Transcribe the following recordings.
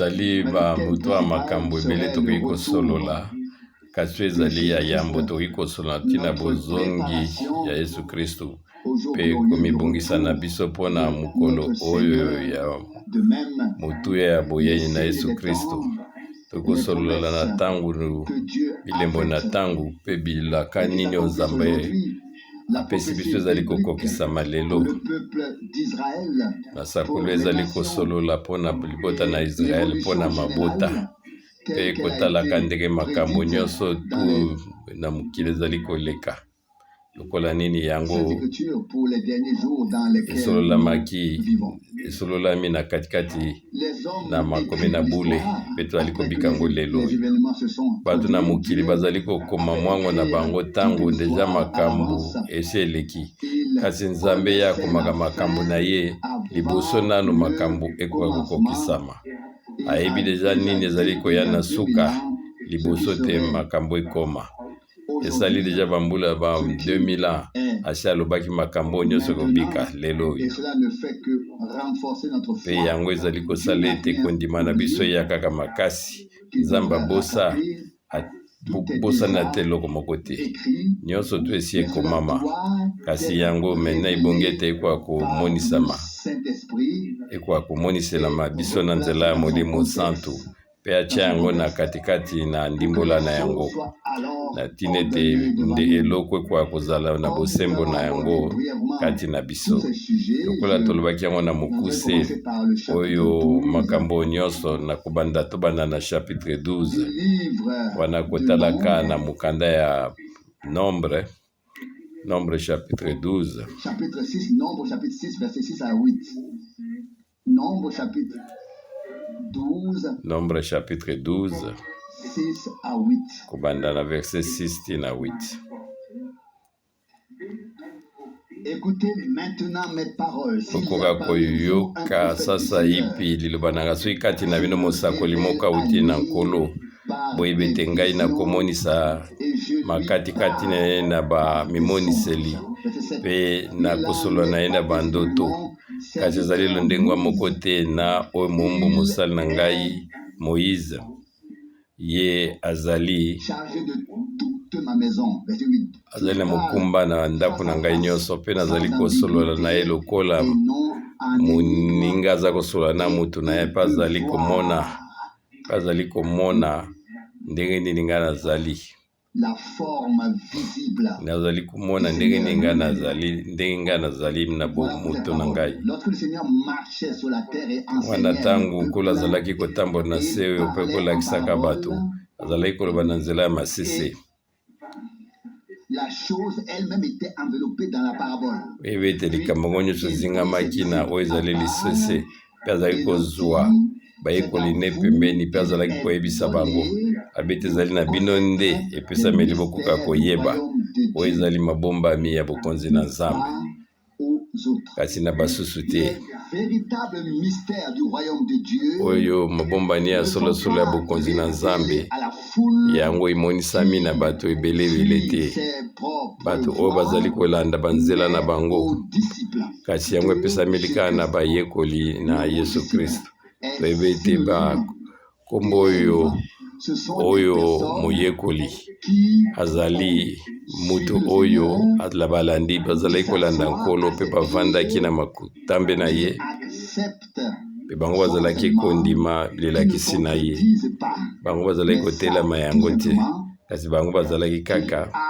Ezali Mais de ba quel moto ya temps makambo ebele serait le tokoki retour kosolola, kasi oyo de ezali ya yambo Jésus-Christ, tokoki kosolola na ntina notre bozongi ya préparation Yesu Kristu au jour mpe glorieux du komibongisa na retour biso mpo na de mokolo notre oyo Seigneur, ya de même motuya ya les boyei na signes Yesu des Kristu. temps Tokoki et les kosolola na promesses ntango que Dieu a bilembo na faites ntango mpe bilaka et qui nini oyo s'accomplissent Nzambe aujourd'hui. La apesi biso prophétie ezali biblique kokokisama pour lelo. le peuple d'Israël, Masakolo pour les ezali nations kosolola mpo na libota na et Israele, mpo na l'évolution mabota, générale mpe telle qu'elle a kotalaka été ndenge makambo prédite nyonso dans les tu na mokili ezali koleka. Lokola nini yango Saintes Écritures pour les derniers jours dans lesquels nous esololamaki vivons. esololami na katikati Les na hommes makomi na écrivent bule l'histoire mpe tozali après que kobika yango les, lelo les oyo. événements se sont Bato na produits. mokili Dieu bazali a kokoma fait mwango na écrire bango toute ntango une deja histoire à makambo l'avance. esi eleki. Il Kasi Nzambe ye connaissait akomaka la makambo na fin ye liboso avant nano le makambo ekoka commencement. kokokisama. Il Ayebi a deja déjà nini ezali dit il koya y a na 2000 suka ans ce qui liboso te serait makambo ekoma. Esali aujourd'hui, deja bambula ba ce qui 2000 ans est asi alobaki makambo oyo nyonso maintenant, ekobika lelo et oyo. cela ne fait que renforcer notre Mpe foi. yango ezali Dieu kosala n'a ete rien kondima na biso oublié eya kaka makasi. qu'il Nzambe devrait abosa accomplir. Tout est bosana déjà te eloko moko te. écrit, Nyonso tu esi mais cela ekomama. doit Kasi être yango mena ebongi révélé ete ekoka par le komonisama, Saint-Esprit ekoka et komoniselama biso na replacé nzela ya dans son Molimo Santu contexte, mpe dans atia son yango na contexte, katikati na pour que ndimbola les na choses yango soient alors na ntina ete ordonnées devant nde nous. eloko ekoka kozala na Comme nous bosembo avons na abordé yango brièvement kati na tous biso. ces sujets, Lokola je tolobaki yango na voudrais mokuse commencer par le chapitre oyo 12 makambo nyonso na kobanda tobanda na chapitre du 12 livre wana de kotalaka Nombre, na mokanda ya Nombre, Nombre chapitre 12. Chapitre 6, Nombre chapitre 6, verset 6 à 8. Nombre chapitre 12, Nombre chapitre 12 6 à 8. Kobanda na verset 6 ti na 8. Écoutez maintenant mes paroles. S'il y a Okoka parmi vous un koyoka prophète du sasa Seigneur, ipi liloba na ngai soki kati na je bino me mosakoli révèle moko à auti na lui Nkolo, par boyebi des ete ngai visions nakomonisa et je lui makatikati na parle ye na par des bamimoniseli songes. Verset 7. mpe Il nakosolola n'en na ye est na pas ainsi de bandoto. mon Kasi ezali serviteur londengwa moko Moïse. te na oyo mombo Il mosali na ngai est Moïse. Ye azali chargé de toute ma maison. Verset 8. Je azali na parle mokumba na ndako face na à ngai face, nyonso mpe nazali sans kosolola na ye ambiguïté lokola et non en énigme, moninga aza kosolola na et motu na ye il mpe peut azali komona voir mpe azali komona ndenge nini ngai nazali. La forme visible Nazali du komona ndenge Seigneur nini ngai lui-même. nazali ndenge ngai nazali na Voilà pour cette bomoto na parole. ngai. Lorsque le Seigneur marchait sur la terre et Wana enseignait le ntango Nkolo peuple, azalaki kotambola na se il oyo mpe parlait en kolakisaka bato, parabole azalaki koloba na nzela ya masese. Et la chose elle-même était enveloppée dans la parabole. Oyebi ete Puis, likambo yango nyonso il prit ses ezingamaki na disciples oyo à ezali part lisese mpe azalaki et leur kozwa dit, bayekoli c'est à ne vous pembeni mpe qu'il azalaki est koyebisa bango donné alobi ete de ezali na bino nde connaître les epesameli bokoka mystères du koyeba royaume de oyo Dieu, ezali mabombami ya bokonzi na Nzambe, pas aux autres. Kasi na basusu te. Les véritables mystères du royaume de Dieu Oyo mabombani ya ne sont solosolo ya pas bokonzi na révélés Nzambe à la foule yango emonisami na qui bato ebele ebele suit te, ses propres bato oyo voies, bazali kolanda banzela na mais bango, aux disciples kasi yango de epesameli kaka na Jésus-Christ. bayekoli na Le mot Yesu disciple Kristo. est Toyebi ete synonyme bakombo oyo d'élève. Ce sont des oyo personnes moyekoli qui azali ont moto suivi le oyo Seigneur, ala balandi qui bazalaki kolanda s'assoient Nkolo à mpe ses bavandaki pieds, na matambe na qui ye acceptent mpe bango son bazalaki enseignement, kondima qui ne lilakisi na ye. contredisent pas, Bango bazalaki mais kotelama savent tout yango te, simplement kasi bango bazalaki qui kaka a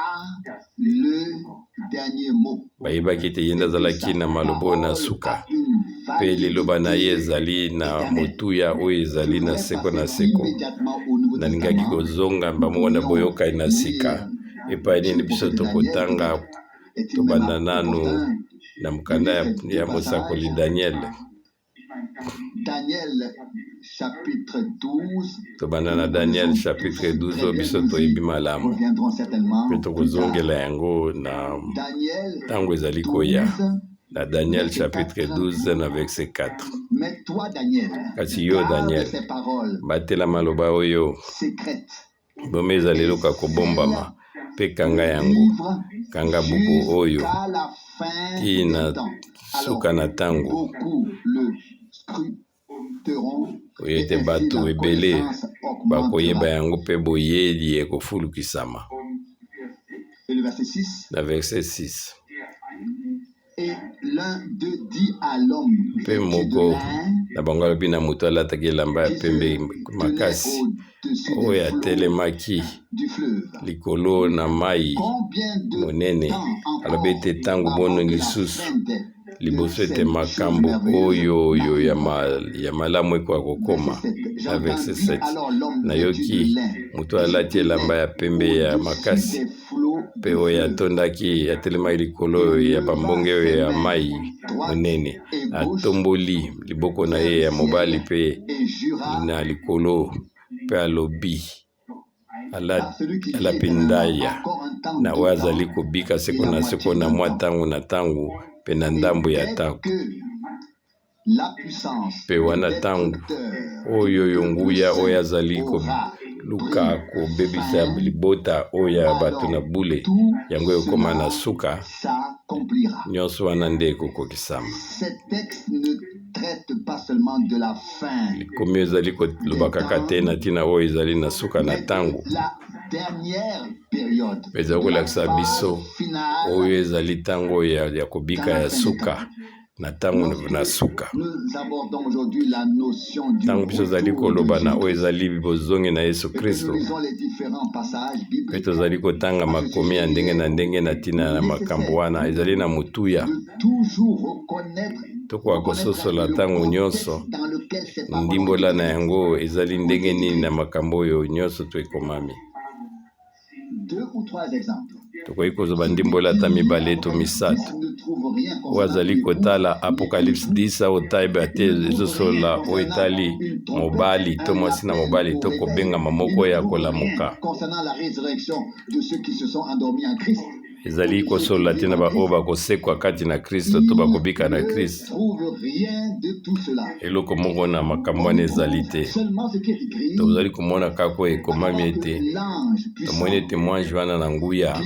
le dernier mot bayebaki ete ye nde et que azalaki sa na maloba oyo na parole suka a une mpe liloba na ye validité ezali na éternelle. motuya oyo Je ezali na voudrais seko na passer seko. immédiatement au Nouveau Nalingaki Testament. kozonga Nous mbango na pourrions boyokani na sika lire epai chez nini le biso prophète Daniel, tokotanga. Peut-être est-il même Tobanda nanu opportun na de mokanda lire ya, ces deux ya mosakoli passages. Daniel. Daniel chapitre 12, Tobanda que na nous Daniel connaissons chapitre tous 12 très oyo bien, biso nous toyebi y malamu reviendrons certainement mpe plus tard. tokozongela yango na Daniel ntango ezali koya. 12, Na Daniel verset chapitre 4. 12 na verset 4. Mais toi, Daniel, Kasi yo garde Daniel, ces paroles batela maloba oyo secrètes bomi ezali et eloko ya scelle kobombama mpe kanga le yango livre kanga buku oyo jusqu'à la fin ti des na temps. Alors, suka na ntango. beaucoup le scruteront. Oyo ete bato ebele bakoyeba yango mpe boyebi ekofulukisama. Na verset 6. Mpe moko na bango alobi na moto alataki elamba ya pembe makasi oyo atelemaki likolo na mai monene, alobi ete ntango boni lisusu liboso ete makambo oyo oyo ya, ma, ya malamu ekoka kokoma. Na verset 7, nayoki moto alati elamba ya pembe ya makasi mpe oyo atondaki atelemaki likolo ya bambonge oyo ya mai monene, atomboli liboko na ye ya mobali mpe na likolo mpe alobi, alapi ndaya na oyo azali kobika seko na seko na mwa ntango na ntango mpe na ndambo ya ntango. Mpe wana ntango oyo oyo nguya oyo azali koluka kobebisa libota oyo ya bato na bule yango ekokoma na suka, nyonso wana nde ekokokisama. Likomi ezali koloba kaka te na ntina oyo ezali na suka na ntango, mpe ezali kolakisa biso oyo ezali ntango ya kobika ya suka na ntango na suka. Ntango biso tozali koloba na oyo ezali bozongi na Yesu Kristo, mpe tozali kotanga makomi ya ndenge na ndenge na ntina na makambo wana, ezali na motuya tokoka kososola ntango nyonso ndimbola na yango ezali ndenge nini na makambo oyo nyonso to ekomami. Tokoki kozwa bandimbola ata mibale to misato. Oyo azali kotala Apocalypse 10 aotayeba te ezosolola oyo etali mobali to mwasi na mobali to kobengama moko ya kolamuka. Ezali kosolola te na baoyo bakosekwa kati na Kristo to bakobika na Kristo. Eloko moko na makambo wana ezali te. Tozali komona kaka oyo ekomami ete tomoni ete mwange wana na nguya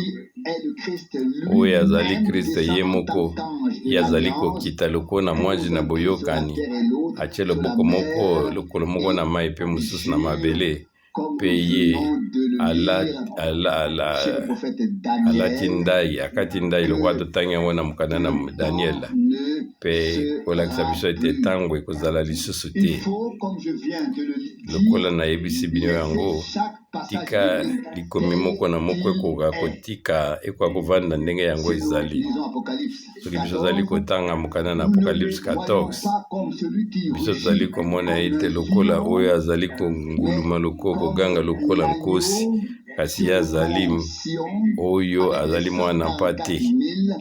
oyo azali Kristo ye moko, ye azali kokita lokola na mwange na boyokani, atie loboko moko lokolo moko na mai mpe mosusu na mabele, mpe ye alati ndai, akati ndai lokola totangi yango na mokanda na Daniel, mpe kolakisa biso ete ntango ekozala lisusu te. Lokola nayebisi bino yango, tika likomi moko na moko ekoka kotika ekoka kovanda ndenge yango ezali. Soki biso tozali kotanga mokanda na Apocalypse 14, biso tozali komona ete lokola oyo azali konguluma lokola koganga lokola nkosi, kasi ye azali oyo azali mwana mpate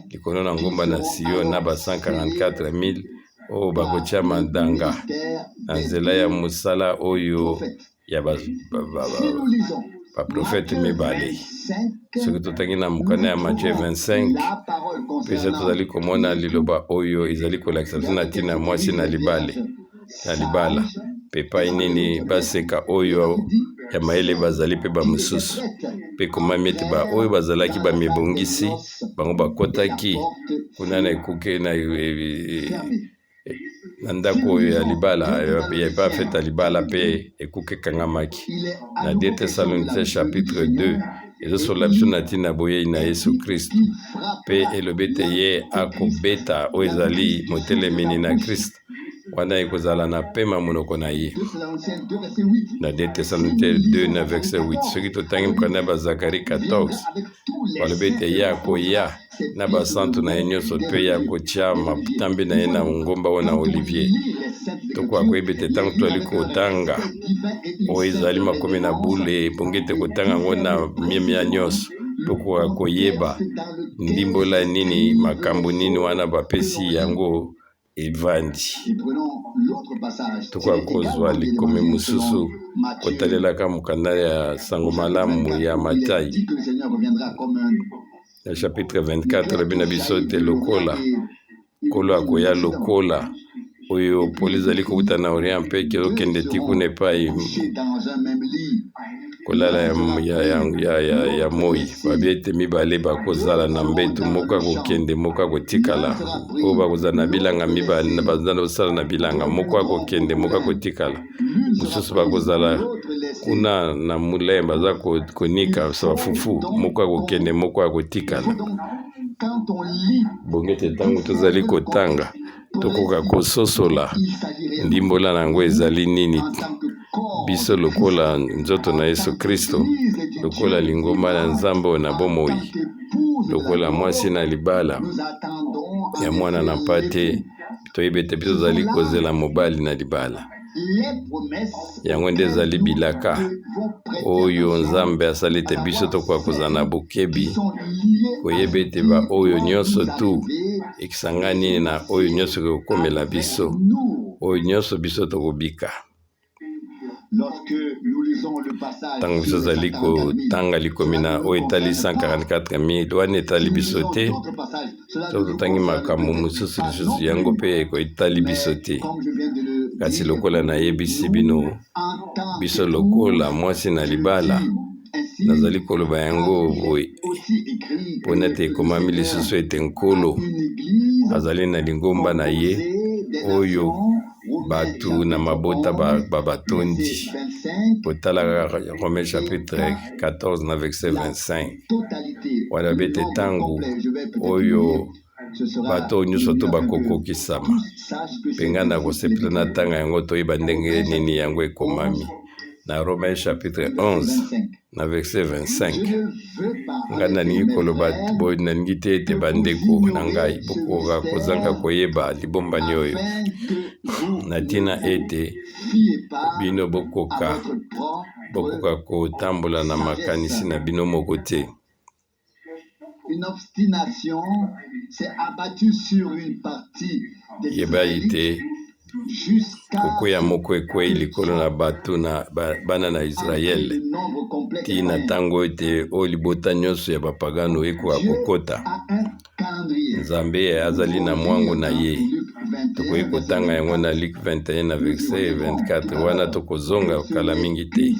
likolo na ngomba na Sion na ba 144 000 oyo bakotia mandanga na nzela ya mosala oyo ya baprofete mibale. Soki totangi na mokanda ya Matthieu 25, mpe tozali komona liloba oyo ezali kolakisa biso na ntina ya mwasi na libale na libala, mpe epai nini baseka oyo ya mayele bazali mpe bamosusu, mpe ekomami ete baoyo bazalaki bamibongisi bango bakotaki kuna na ekuke na ndako oyo ya libala ya epai fete ya libala, mpe ekuke ekangamaki. Na 2 Thessaloniciens chapitre 2, ezosolola biso na ntina boyei na Yesu Kristo, mpe elobi ete ye akobeta oyo ezali motelemeni na Kristo wana ekozala na pema monoko na ye, na 2 Thessaloniciens 2 na verset 8. Soki totangi mokanda ya Bazakari 14, balobi ete ye akoya na basantu na ye nyonso mpe ya kotia matambe na ye na ngomba oyo na Olivier. Tokoka koyeba ete ntango tozali kotanga oyo ezali makomi na bule, ebongi ete kotanga yango na miemia nyonso, tokoka koyeba ndimbola nini, makambo nini wana bapesi yango evandi. Tokoka kozwa likomi mosusu kotalelaka mokanda ya Sango Malamu ya Matai na chapitre 24, alobi na biso ete lokola Nkolo akoya lokola Oyo pole ezali kowuta na Orient mpe ekozokende ti kuna epai kolala ya, ya, ya, ya, ya, ya moi. Babi ete mibale bakozala na mbetu, moko akokende, moko akotikala. Oyo bakozala na bilanga mibale, baza kosala na bilanga, moko akokende, moko akotikala. Mosusu bakozala kuna na moulin, baza konika bafufu, moko akokende, moko akotikala. Bongo ete ntango tozali kotanga, tokoka kososola ndimbola na yango ezali nini. Biso lokola nzoto na Yesu Kristo, lokola lingomba na Nzambe oyo na bomoi, lokola mwasi na libala ya mwana na mpate, toyebi ete biso tozali kozela mobali na libala. Yango nde ezali bilaka oyo Nzambe asali ete biso tokoka kozala na bokebi, koyeba ete baoyo nyonso tu ekisangani na oyo nyonso ekokomela biso, oyo nyonso biso tokobika. Ntango biso tozali kotanga likomi na oyo etali 144 000, wana etali biso te. Soki totangi makambo mosusu lisusu, yango mpe etali biso te. Kasi lokola nayebisi bino, biso lokola mwasi na libala, nazali koloba yango boye mpo nete ekomami lisusu ete Nkolo azali na lingomba na ye oyo bato na mabota batondi. Kotala Romains chapitre 14 na verset 25, wana bete ntango oyo bato oyo nyonso to bakokokisama, mpe ngai nakosepela na ntanga yango, toyeba ndenge nini yango ekomami na Romains chapitre 11 na verset 25. Ngai nalingi koloba boye, nalingi te ete bandeko na ngai bokoka kozanga koyeba libombani oyo, na ntina ete bino bokoka kotambola na makanisi na bino moko te. Une obstination s'est abattue sur une partie des Yeba ete kokweya moko ekwei likolo na bato na bana na Israele, ti na ntango ete oyo libota nyonso ya bapagano ekoka kokota. Nzambe azali na mwango na ye. Tokoki kotanga yango na Luc 21 na verset 24. Wana tokozonga kala mingi te.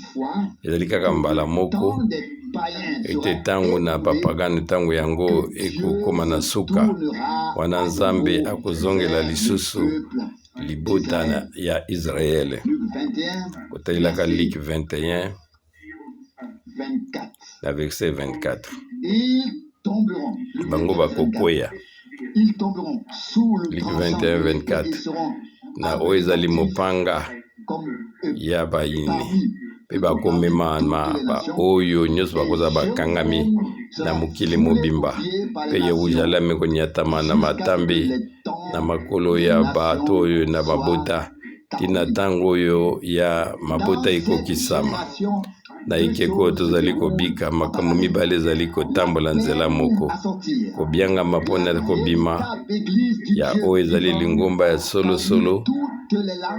Ezali kaka mbala moko ete ntango na bapagano, ntango yango ekokoma na suka, wana Nzambe akozongela lisusu libota ya Israele. Kotalelaka Luc 21 na verset 24, bango bakokweya. Luc 21 24, na oyo ezali mopanga ya bayini, mpe bakomemama baoyo nyonso bakozala bakangami na mokili mobimba, mpe Yerusaleme ekonyatama na matambe na makolo ya bato oyo na mabota, ntina ntango oyo ya mabota ekokisama. Na ekeko oyo tozali kobika, makambo mibale ezali kotambola nzela moko: kobiangama mpona kobima ya oyo ezali lingomba ya solosolo,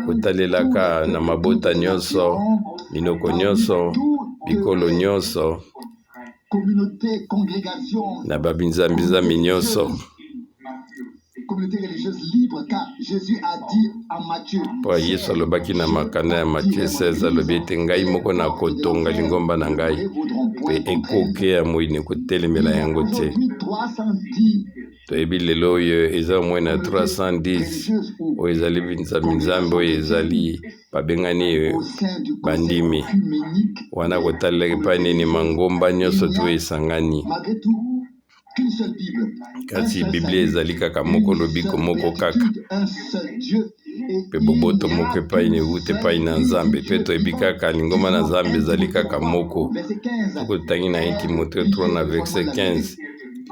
kotalelaka na mabota nyonso, minoko nyonso, bikolo nyonso, na babinzambinzambi nyonso. Mpo Yesu alobaki na makanda ya Matthieu 16, alobi ete ngai moko nakotonga lingomba na ngai, mpe ekoke ya moyini ekotelemela yango te. Toyebi lelo oyo eza moi na 310 oyo ezali binzambi-nzambe oyo ezali babengani bandimi wana, kotalelaki epai nini mangomba nyonso to esangani. Kasi Biblia ezali kaka moko, lobiko moko kaka, mpe boboto moko epai na ewuta epai na Nzambe. Mpe toyebi kaka lingomba na Nzambe ezali kaka moko. Soki otangi na 1 Timothée 3 na verset 15,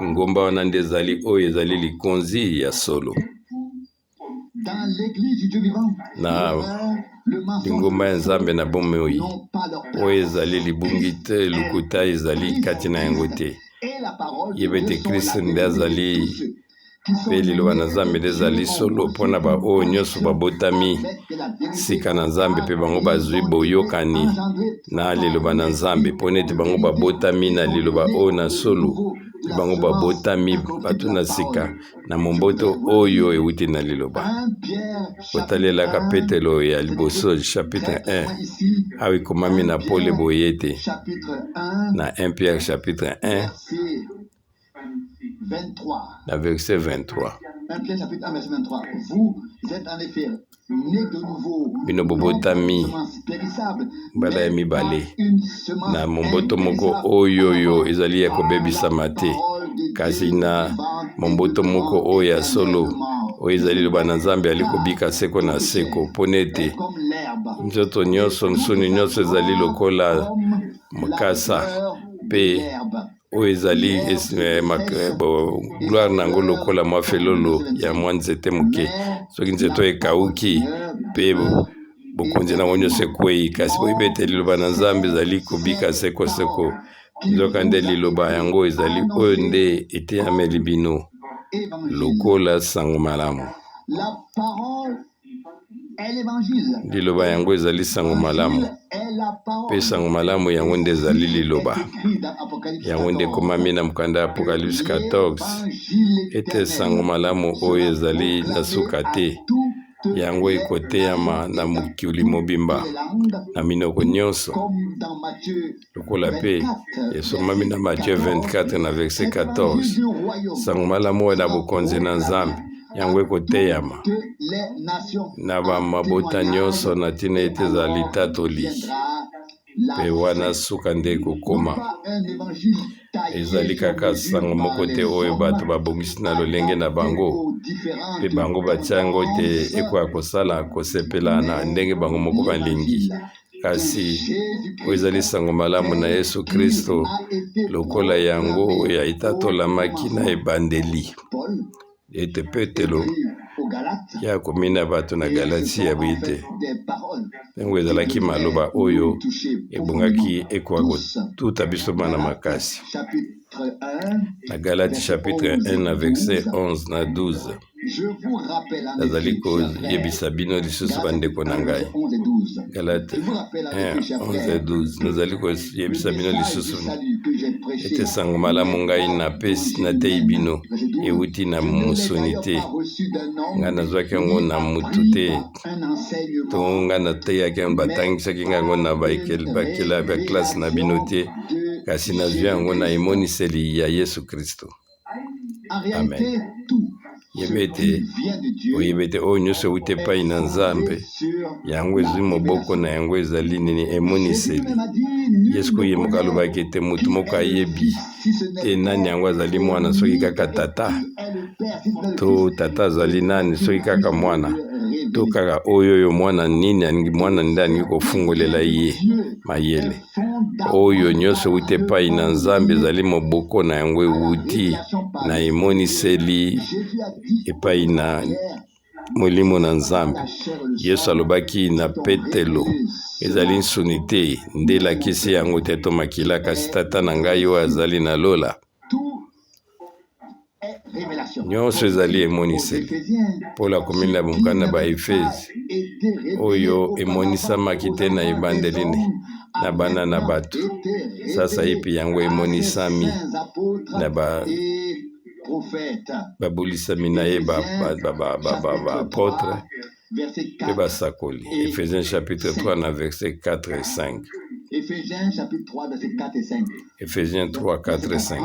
lingomba wana nde ezali oyo ezali likonzi ya solo. Na lingomba ya Nzambe na bomoi oyo ezali libungi te, lokuta ezali kati na yango te. Yeba ete Kristo nde azali Mpe liloba na Nzambe nde ezali solo mpo na baoyo nyonso babotami sika na Nzambe mpe bango bazwi boyokani na liloba na Nzambe, mpo nete bango babotami na liloba oyo na solo, mpe bango babotami bato na sika na momboto oyo euti na liloba. Kotalelaka Petelo ya liboso chapitre 1, awa ekomami na pole boye ete na 1 Pierre chapitre 1 na verset 23. Bino bobotami mbala ya mibale na momboto moko oyo oyo ezali ya kobebisama te, kasi na momboto moko oyo ya solo, oyo ezali liloba na Nzambe ali kobika seko na seko, mpo nete nzoto nyonso, nsuni nyonso ezali lokola mokasa mpe oyo ezali eh, eh, gloire na yango lokola mwa felolo ya mwa nzete moke. Soki nzete oyo ekauki mpe bokonzi na yango nyonso ekwei, kasi boyebi ete liloba na Nzambe ezali kobika seko seko. Nzokande liloba yango ezali oyo nde eteyameli bino lokola sango malamu. Liloba yango ezali sango malamu, mpe sango malamu yango nde ezali liloba. Yango nde ekomami na mokanda ya Apocalypse 14 ete sango malamu oyo ezali na suka te, yango ekoteyama na mokili mobimba na minoko nyonso, lokola mpe esomami na Matthieu 24 na verset 14. Sango malamu oyo na bokonzi na Nzambe yango ekoteyama na bamabota nyonso na ntina ete ezala litatoli, mpe wana suka nde ekokoma. Ezali kaka sango moko te oyo bato babongisi na lolenge na bango mpe bango batia yango te ekoya kosala kosepela na ndenge bango moko balingi, kasi oyo ezali sango malamu na Yesu Kristo lokola yango ya etatolamaki na ebandeli. Ete Petelo ye akomi na bato na Galatia boye te, ntango ezalaki maloba oyo ebongaki ekoka kotuta biso bana makasi. Na Galati chapitre 1 na verset 11 na 12, nazali koyebisa bino lisusu bandeko na ngai. Galate 1 11 12, nazali koyebisa bino lisusu ete sango malamu ngai napesi nateyi bino ewuti na mosuni te, ngai nazwaki yango na mutu te, to ngai nateyaki yango, batangisaki ngai yango na baklase na bino te, kasi nazwi yango na emoniseli ya Yesu Kristo. Amen. Yeba ete oyeba ete oyo nyonso euti epai na Nzambe, yango ezwi moboko na yango ezali nini? Emoniseli. Yesu ye moko alobaki ete moto moko ayebi te nani yango azali mwana soki kaka tata, to tata azali nani soki kaka mwana, to kaka oyo oyo mwana nini mwana nde alingi kofungolela ye mayele. Oyo nyonso euti epai na Nzambe ezali moboko na yango euti na emoniseli epai na Molimo na Nzambe. Yesu alobaki na Petelo, ezali nsuni te nde elakisi yango te to makila, kasi Tata na ngai oyo azali na lola. Nyonso ezali emoniseli. Polo akomi na mokanda na Baefese oyo emonisamaki te na ebandeli na bana na bato, sasaipi yango emonisami na ba babulisami na ye baapotre mpe basakoli. Ephésiens chapitre 3 na verset 4 et 5. Ephésiens 3, 4 et 5.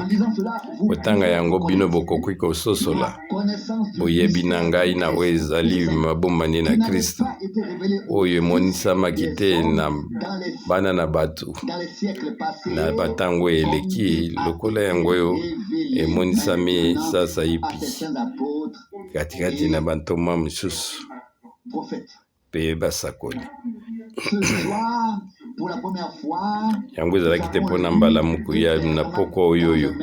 Kotanga yango bino bokoki kososola boyebi na ngai na oyo ezali mabombani na Kristo, oyo emonisamaki te na bana na bato na batango eleki, lokola yango oyo emonisami sasaipi katikati na bantoma mosusu mpe basakoli. Yango ezalaki te mpo na mbala moko ya na pokwa oyo oyo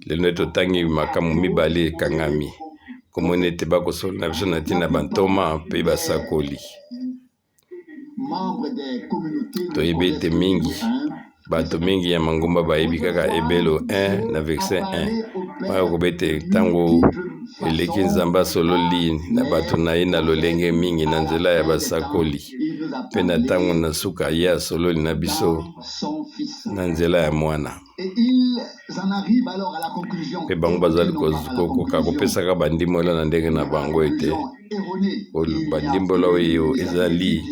lelo nde totangi makambo mibale ekangami komona ete bakosolola na biso na ntina bantoma mpe basakoli. Toyebi ete mingi bato mingi ya mangomba bayebi kaka Ebelo 1 na verset 1. Bakoba ete ntango Eleki Nzambe asololi na bato na ye na lolenge mingi na nzela ya basakoli, mpe na ntango na suka ye asololi na biso na nzela ya Mwana. Mpe bango bazali kokoka kopesaka bandimbola na ndenge na bango ete bandimbola oyo ezali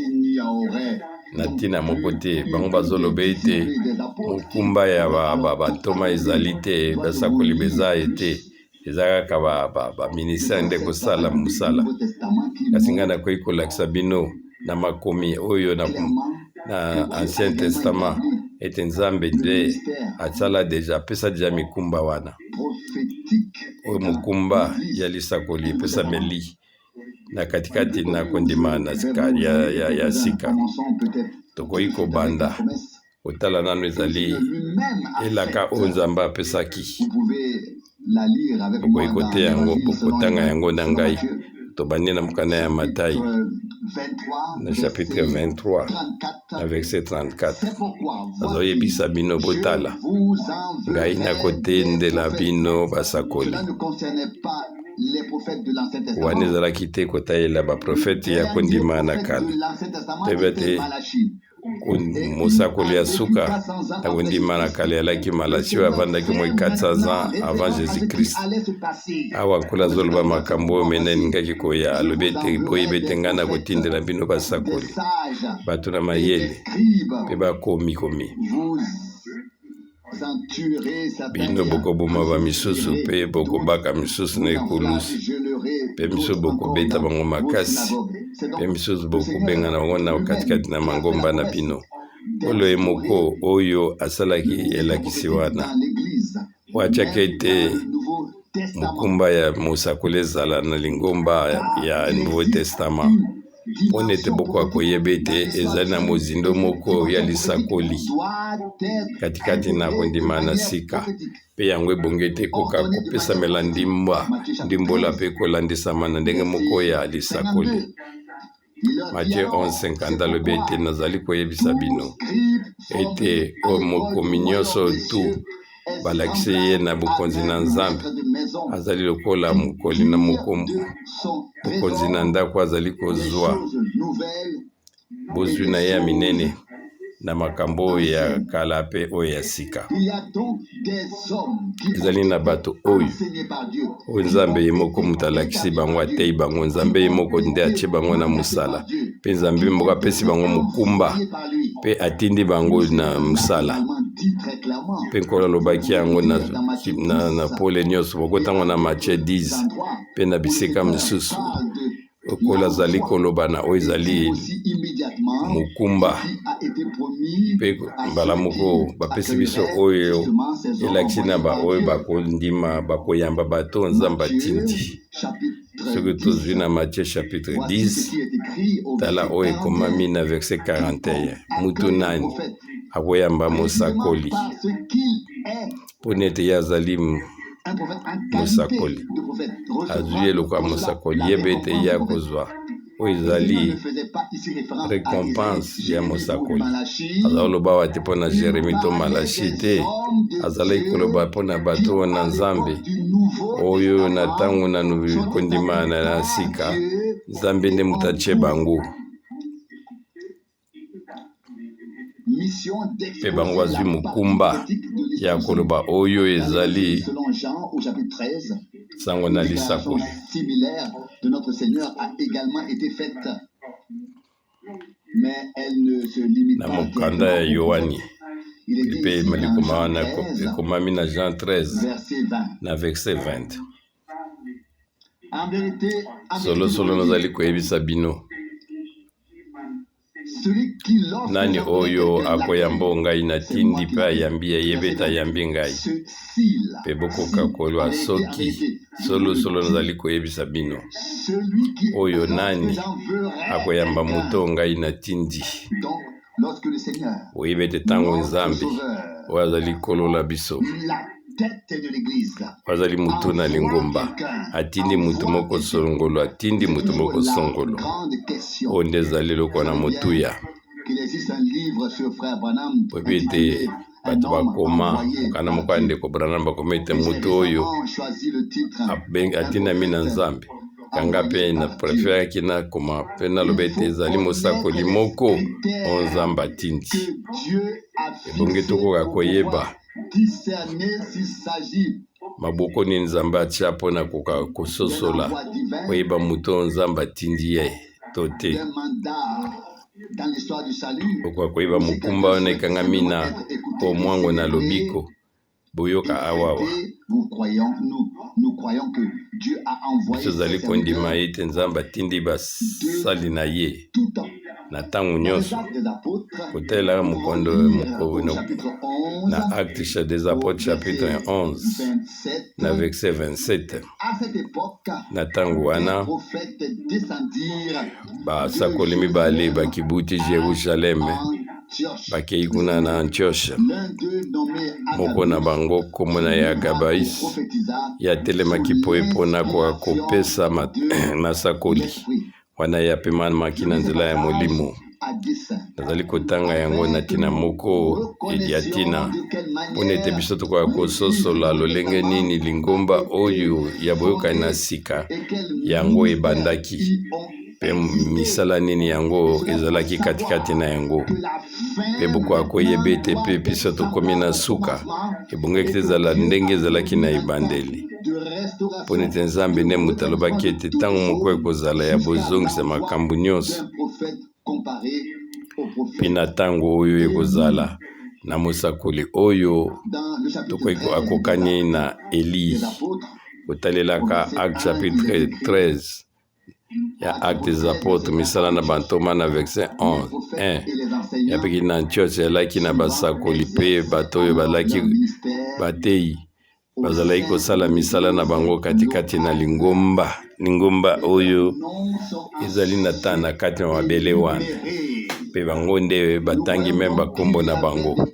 na ntina moko te. Bango bazoloba ete mokumba ya bantoma ezali te, basakoli beza ete eza kaka baministère nde kosala mosala. Kasi ngai nakoki kolakisa bino na makomi oyo na Ancien Testament ete Nzambe nde asala deja, apesa deja mikumba wana. Oyo mokumba ya lisakoli epesameli na katikati na kondima na ya sika. Tokoki kobanda kotala nano ezali elaka oyo Nzambe apesaki. Bokoki koteya yango, bokotanga yango na ngai. Tobandi na mokanda ya Matai na chapitre 23 na verset 34. Nazoyebisa bino, botala, ngai nakotendela bino basakoli. Wana ezalaki te kotalela baprofete ya kondima na kala. Toyebi ete mosakoli ya suka na kondima na kala alaki Malasi, oyo avandaki moi 400 ans avant Jésus Christ. Awa Nkolo azoloba makambo oyo mene alingaki koya. Alobi ete boyebi ete ngai nakotindela bino basakoli, bato na mayele mpe bakomikomi. Bino bokoboma bamisusu mpe bokobaka misusu na ekulusu, mpe misusu bokobeta bango makasi, mpe misusu bokobengana bango na katikati na mangomba na bino. Nkolo ye moko oyo asalaki elakisi wana, oyo atiaki ete mokumba ya mosakoli ezala na lingomba ya Nouveau Testament, mpo na ete bokoka koyeba ete ezali na mozindo moko ya lisakoli katikati na kondima na sika, mpe yango ebongi ete ekoka kopesamela ndimbola mpe kolandisama na ndenge moko ya lisakoli. Matthieu 11:50 alobi ete nazali koyebisa bino ete oyo mokomi nyonso tu balakisi ye na bokonzi na Nzambe azali lokola mokoli na mokonzi na ndako, azali kozwa bozwi na ye ya minene na makambo oyo ya kala mpe oyo ya sika. Ezali na bato oyo oyo Nzambe ye moko moto alakisi bango, ateyi bango. Nzambe ye moko nde atie bango na mosala, mpe Nzambe moko apesi bango mokumba mpe atindi bango na mosala. Mpe Nkolo alobaki yango na pole nyonso, bokotango na Matthieu 10 mpe na bisika mosusu. Lokola azali koloba na oyo ezali mokumba, mpe mbala moko bapesi biso oyo elakisi na baoyo bakondima, bakoyamba bato Nzambe atindi. Soki tozwi na Matthieu chapitre 10, tala oyo ekomami na verset 41: mutu nani akoyamba mosakoli mpo nete ye azali mosakoli, azwi ye lokola mosakoli, yeba ete ye akozwa oyo ezali récompense ya mosakoli. Azali koloba awa te mpo na Jeremi to Malachi te, azalaki koloba mpo na bato oyo na Nzambe oyo na ntango na kondima na sika, Nzambe nde moto atie bango, mpe bango bazwi mokumba ya koloba oyo ezali sango na lisakoli. Na mokanda ya Yoani mpe likoma wana ekomami na Jean 13 na verset 20: solosolo nazali koyebisa bino, nani oyo akoyamba ngai natindi mpe ayambi ye, yeba ete ayambi ngai. Mpe bokoka koloba soki solosolo nazali koyebisa bino, oyo nani akoyamba moto ngai natindi. Oyebi ete ntango Nzambe oyo azali kolola biso, oyo azali motu na lingomba, atindi motu moko songolo, atindi motu moko songolo, oyo nde ezali eloko na motuya. Oyebi ete Bato bakoma mokanda moko ya ndeko Branham, bakoma ete moto oyo atindami na Nzambe. Kanga mpe na preferaki nakoma mpe naloba ete ezali mosakoli moko oyo Nzambe atindi. Ebongi tokoka koyeba maboko nini Nzambe atya mpo na koka kososola koyeba moto oyo Nzambe atindi ye to te. Okoka koyeba mokumba wana ekangami na mwango na lobiko. Boyoka awawa, biso tozali kondima ete Nzambe atindi basali na ye na ntango nyonso. Kotalelaka mokondo na Actes des Apôtres chapitre 11 na verset 27, na ntango wana basakoli mibale bakibuti Jerusalem bakei kuna na Antioche. Moko na bango nkombo na ye Agabais, ye atelemaki mpo ye mpona kopesa masakoli wana ye apemamaki na nzela ya Molimo. Nazali kotanga yango na ntina moko ya ntina mpo na ete biso tokoka kososola lolenge nini lingomba oyo ya boyokani na sika yango ebandaki mpe misala nini yango ezalaki katikati na yango, mpe bokoka koyeba ete mpe biso tokomi na suka, ebongaki te ezala ndenge ezalaki na ebandeli, mpo nete Nzambe nde moto alobaki ete ntango moko ekozala ya bozongisa makambo nyonso, mpe na ntango oyo ekozala na mosakoli oyo tokoki akokani na Eli, kotalelaka Acte chapitre 13 ya Actes des Apôtres, misala na bantoma na verset 11 1 yapeki na Antioche elaki na basakoli mpe bato oyo balaki bateyi bazalaki kosala misala na bango katikati na lingomba, lingomba oyo ezali na ta na kati ya mabele wana, mpe bango nde batangi meme bakombo na bango.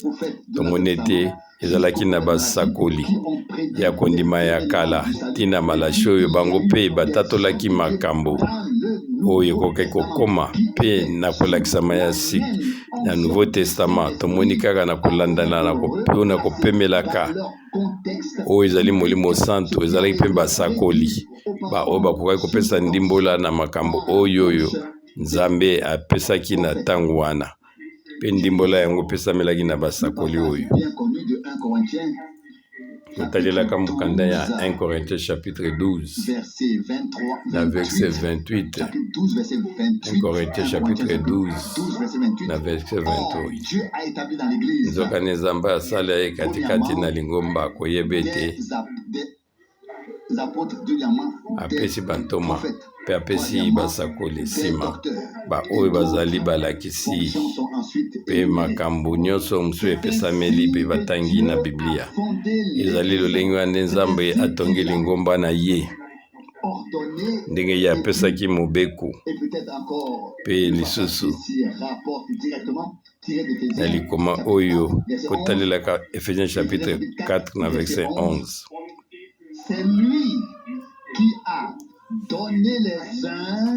Tomoni ete ezalaki na basakoli ya kondima ya kala ntina Malashi oyo bango mpe batatolaki makambo oyo ekokaki kokoma mpe na kolakisama ya sik na Nouveau Testament. Tomoni kaka na kolandana na kopemelaka oyo ezali Molimo Santu, ezalaki mpe basakoli baoyo bakokaki kopesa ndimbola na makambo oyo oyo Nzambe apesaki na ntango wana, mpe ndimbola yango epesamelaki na basakoli oyo. Kotalelaka mokanda ya 1 Corinthiens chapitre 12 na verset 28, 1 Corinthiens chapitre 12 na verset 28, nzokande Nzambe asala ye katikati na lingomba koyeba ete apesi bantoma mpe apesi basakoli, nsima baoyo bazali balakisi, mpe makambo nyonso mosusu epesameli mpe batangi na Biblia. Ezali lolenge wana nde Nzambe atongi lingomba na ye, ndenge ye apesaki mobeko. Mpe lisusu na likoma oyo kotalelaka Ephésiens chapitre 4 na verset 11.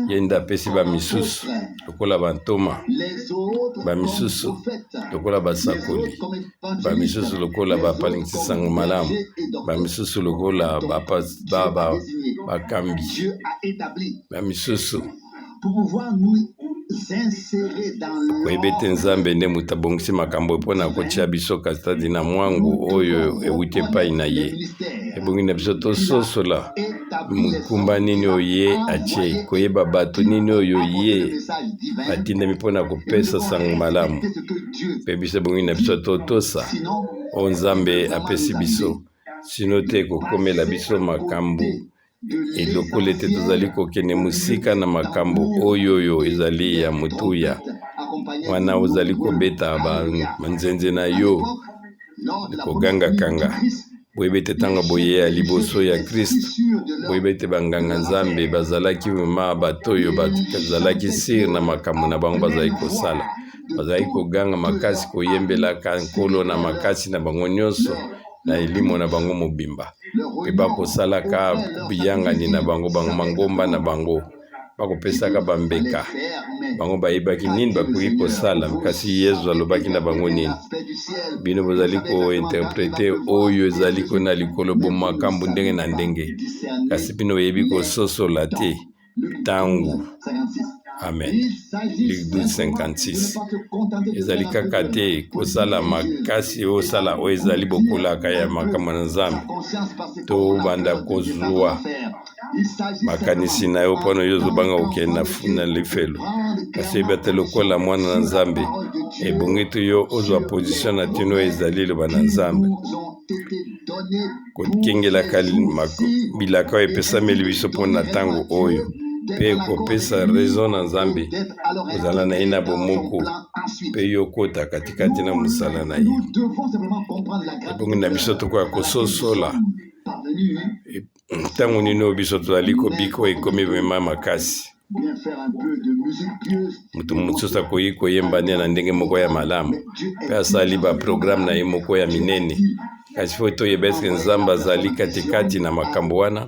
Ye nde apesi bamisusu lokola bantoma, bamisusu lokola basakoli, bamisusu lokola bapalingisi sango malamu, bamisusu lokola bakambi, bamisusu. Koyeba ete Nzambe nde moto abongisi makambo mpo na kotia biso kastadi na mwango oyo ewuti epai na ye. Ebongi na biso tososola mokumba nini oyo ye atie, koyeba bato nini oyo ye atindami mpo na kopesa sango malamu. Mpe biso ebongi na biso totosa oyo Nzambe apesi biso, sino te ekokomela biso makambo lokola ete tozali kokende mosika na makambo oyo oyo ezali ya motuya. Wana ozali kobeta banzenze na yo, kogangakanga, boyebi ete ntango boye ya liboso ya Kristo, boyebi ete banganga Nzambe bazalaki ma bato oyo bazalaki sire na makambo na bango bazalaki kosala, bazalaki koganga makasi, koyembelaka Nkolo na makasi na bango nyonso, na elimo na bango mobimba, mpe bakosalaka biyangani na bango, bango mangomba na bango. Bakopesaka bambeka. Bango bayebaki nini bakoki kosala, kasi Yezu alobaki na bango nini? Bino bozali kointerprete oyo ezali kuna likolo bo makambo ndenge na ndenge, kasi bino boyebi kososola te ntango. Amen. Luc 12:56. Ezali kaka te kosala makasi osala oyo ezali bokolaka ya makambo na Nzambe, tobanda kozwa makanisi na yo mpona yo ozobanga kokende na lifelo, kasi oyebi ata lokola mwana na Nzambe ebongi te yo ozwa position na ntino oyo ezali liloba na Nzambe, kokengelaka bilaka oyo epesameli biso mpo na ntango oyo, mpe kopesa raison na Nzambe, kozala na ye na bomoko, mpe yo okota katikati na mosala na ye. Ebongi na biso tokoka kososola ntango nini oyo biso tozali kobika oyo ekomi vrema makasi. Moto mosusu akoki koyemba nde na ndenge moko ya malamu mpe asali baprograme na ye moko ya minene, kasi fo toyeba eske Nzambe azali katikati na makambo wana,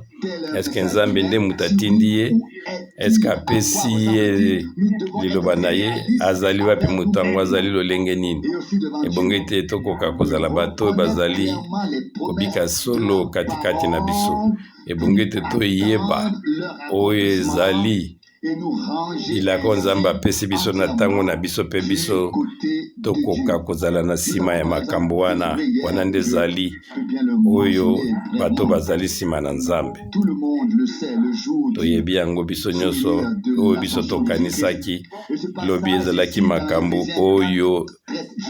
eske Nzambe nde moto atindi ye, eske apesi ye liloba na ye, azali wapi moto yango, azali lolenge nini. Ebongi ete tokoka kozala bato oyo bazali kobika solo katikati na biso. Ebongi ete toyeba oyo ezali bilaka oyo Nzambe apesi biso na ntango na biso, mpe biso tokoka kozala na nsima ya makambo wana. Wana nde ezali oyo bato bazali nsima na Nzambe. Toyebi yango biso nyonso, oyo biso tokanisaki lobi ezalaki makambo oyo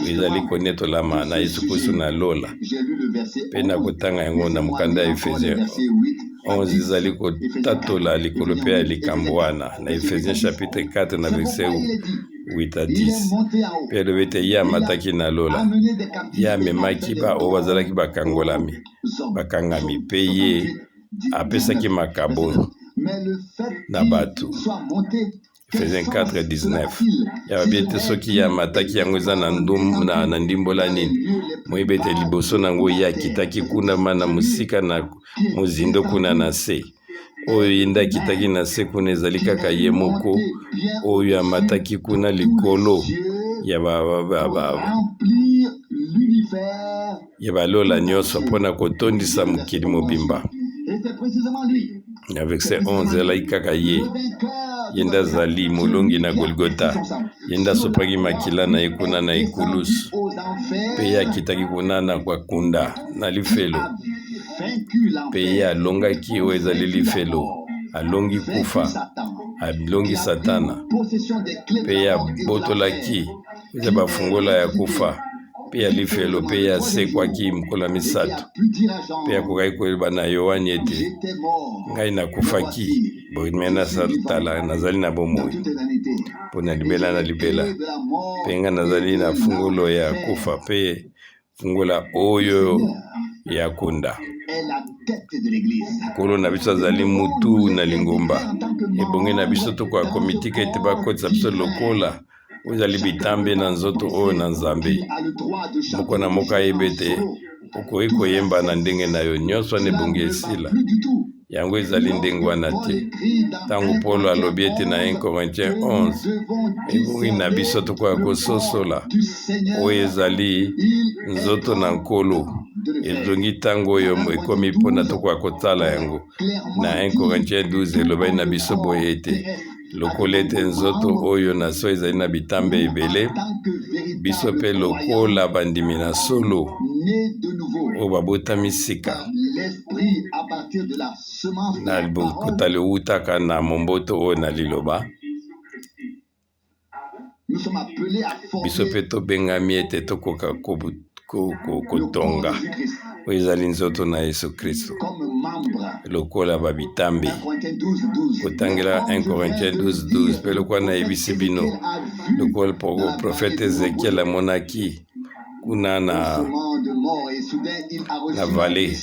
ezali konetolama na Yesu Kristo na lola, mpe na kotanga yango na mokanda ya Efesien 11 ezali kotatola likolo mpe ya likambo wana na Efesien chapitre 4 na verset 8 à 10. Mpe alobi ete ye amataki na lola, ye amemaki baoyo bazalaki bakangolami, bakangami, mpe ye apesaki makabo na bato. Efesien 4 19. Yalobi ete soki ye amataki, yango eza na, na, na ndimbola nini? Moyebi ete liboso na yango ye akitaki kuna ma na mosika na mozindo kuna na se. Oyo ye nde akitaki na se kuna ezali kaka ye moko oyo amataki kuna likolo ya ba, ba, ba, ba, ya balola nyonso mpo na kotondisa mokili mobimba. Na verset 11, ezalaki kaka ye. Ye nde azali molongi na Golgota. Ye nde asopaki makila na ye kuna na ekulusu, mpe ye akitaki kuna na bakunda na lifelo, mpe ye alongaki oyo ezali lifelo, alongi kufa, alongi Satana, mpe ye abotolaki eza bafungola ya kufa mpe ya lifelo, mpe ye asekwaki mokolo ya misato, mpe akokaki koyeba na Yoane ete ngai nakufaki, boye me nasatala nazali na bomoi mpo na libela na libela, mpe ngai nazali na fungolo ya kufa mpe fungola oyo ya kunda. Nkolo na biso azali mutu na lingomba. Ebongi na biso tokoka komitika ete bakotisa biso lokola oyo ezali bitambe na nzoto oyo na Nzambe. Moko na moko ayebi ete okoki koyemba na ndenge na yo nyonso, wana ebongi esila. Yango ezali ndenge wana te. Ntango Polo alobi ete na 1 Corinthiens 11, ebongi na biso tokoka kososola oyo ezali nzoto na Nkolo, ezongi ntango oyo ekomi mpona tokoka kotala yango. Na 1 Corinthiens 12 elobaki na biso boye ete lokola ete nzoto oyo na so ezali na bitambe ebele, biso mpe lokola bandimi na solo oyo babotami sika na bokotali ewutaka na momboto oyo na liloba, biso mpe tobengami ete tokoka kotonga oyo ezali nzoto na Yesu Kristo lokola babitambe. Kotangela 1 Corinthiens 12 12, mpe lokola nayebisi bino, lokola profete Ezekiel amonaki kuna na vale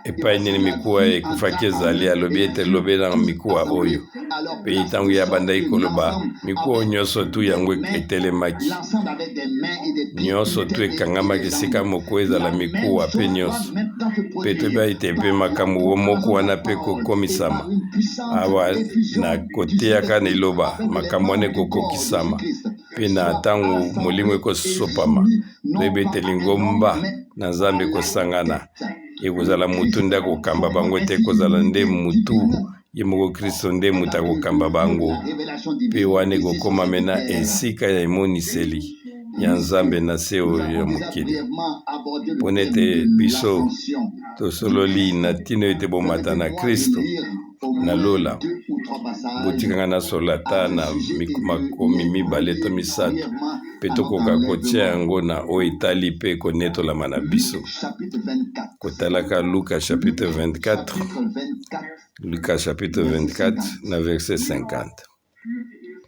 epai nini mikuwa ekufaki ezali, alobi ete lobela mikuwa oyo, mpe ntango ye abandaki koloba, mikuwa oyo nyonso tu yango etelemaki, nyonso tu ekangamaki esika moko, ezala mikuwa mpe nyonso. Mpe toyeba ete mpe makambo moko wana mpe kokomisama awa na koteyaka na liloba, makambo wana ekokokisama. Mpe na ntango Molimo ekosopama, toyebi ete lingomba na Nzambe ekosangana. Ekozala motu nde akokamba bango te, ekozala nde motu ye moko Kristo nde moto akokamba bango. Mpe wana ekokoma mena esika ya emoniseli ya Nzambe na se oyo ya mokili. Mpo na ete biso tosololi na ntina ete bomata na Kristo na lola, botika ngai nasolola ata na makomi mibale to misato, mpe tokoka kotia yango na oyo etali mpe konetolama na biso. Kotalaka Luka chapitre 24, Luka chapitre 24 na verset 50.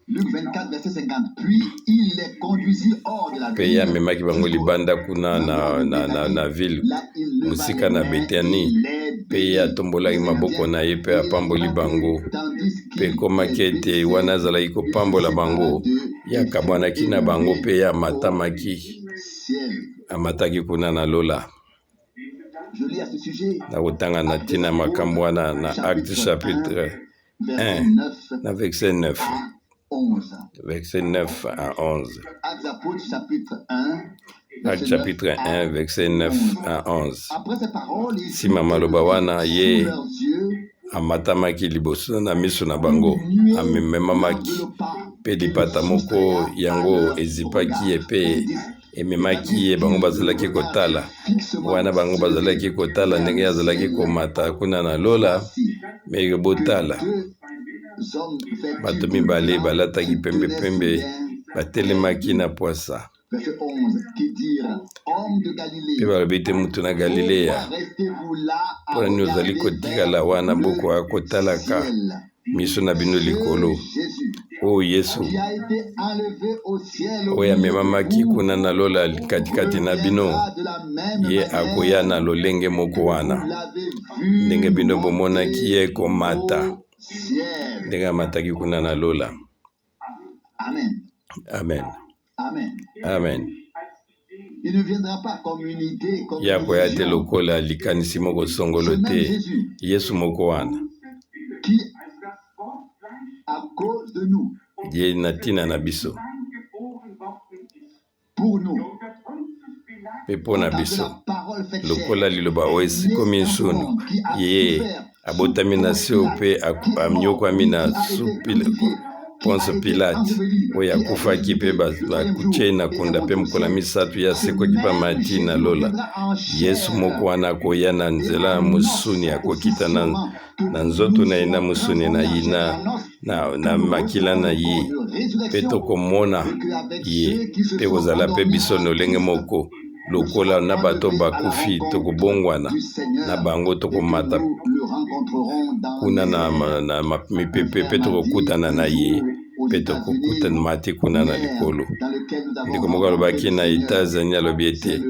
Luc 24, verset 50. Puis il les conduisit hors de la Mpe ye amemaki bango libanda kuna na ville, mosika na Betani, mpe ye atombolaki maboko na ye mpe apamboli bango. Mpe ekomaki ete wana azalaki kopambola bango, ye akabwanaki na bango mpe ye amatamaki, amataki kuna na lola. Nakotanga na ntina makambo wana na Acte chapitre 1 na verset 9, verset 9 à 11. Acte chapitre 1, verset 9 à 11. Nsima maloba wana, ye amatamaki liboso na miso na bango, amemamaki, mpe lipata moko yango ezipaki ye mpe ememaki ye. Bango bazalaki kotala wana, bango bazalaki kotala ndenge azalaki komata kuna na lola. Me botala, bato mibale balataki pembepembe batelemaki na pwasa mpe balobi ete: "Moto na Galileya, mpona nini ozali kotikala wana bokoka kotalaka miso na bino likolo? Oyo Yesu oyo amemamaki kuna na lola katikati na bino, ye akoya na lolenge moko wana ndenge bino bomonaki ye komata, ndenge amataki kuna na lola." Amen, amen. Ye akoya te lokola likanisi moko songolo te. Yesu moko wana, ye na ntina na biso mpe mpo na biso, lokola liloba oyo esikomi nsuni, ye abotami na se mpe anyokwami na Ponce Pilate, oyo akufaki mpe bakutie na kunda, mpe mokolo ya misato ye asekwaki mpe amati na lola, Yesu moko wana akoya na nzela ya mosuni, akokita na nzoto na ye, na mosuni na ye, na makila na ye, mpe tokomona ye mpe kozala mpe biso lolenge moko lokola na bato bakufi, tokobongwana na bango, tokomata kuna na mipepe mpe tokokutana na ye mpe tokokutana mati kuna na likolo. Ndeko moko alobaki na Etats-Unis, alobi ete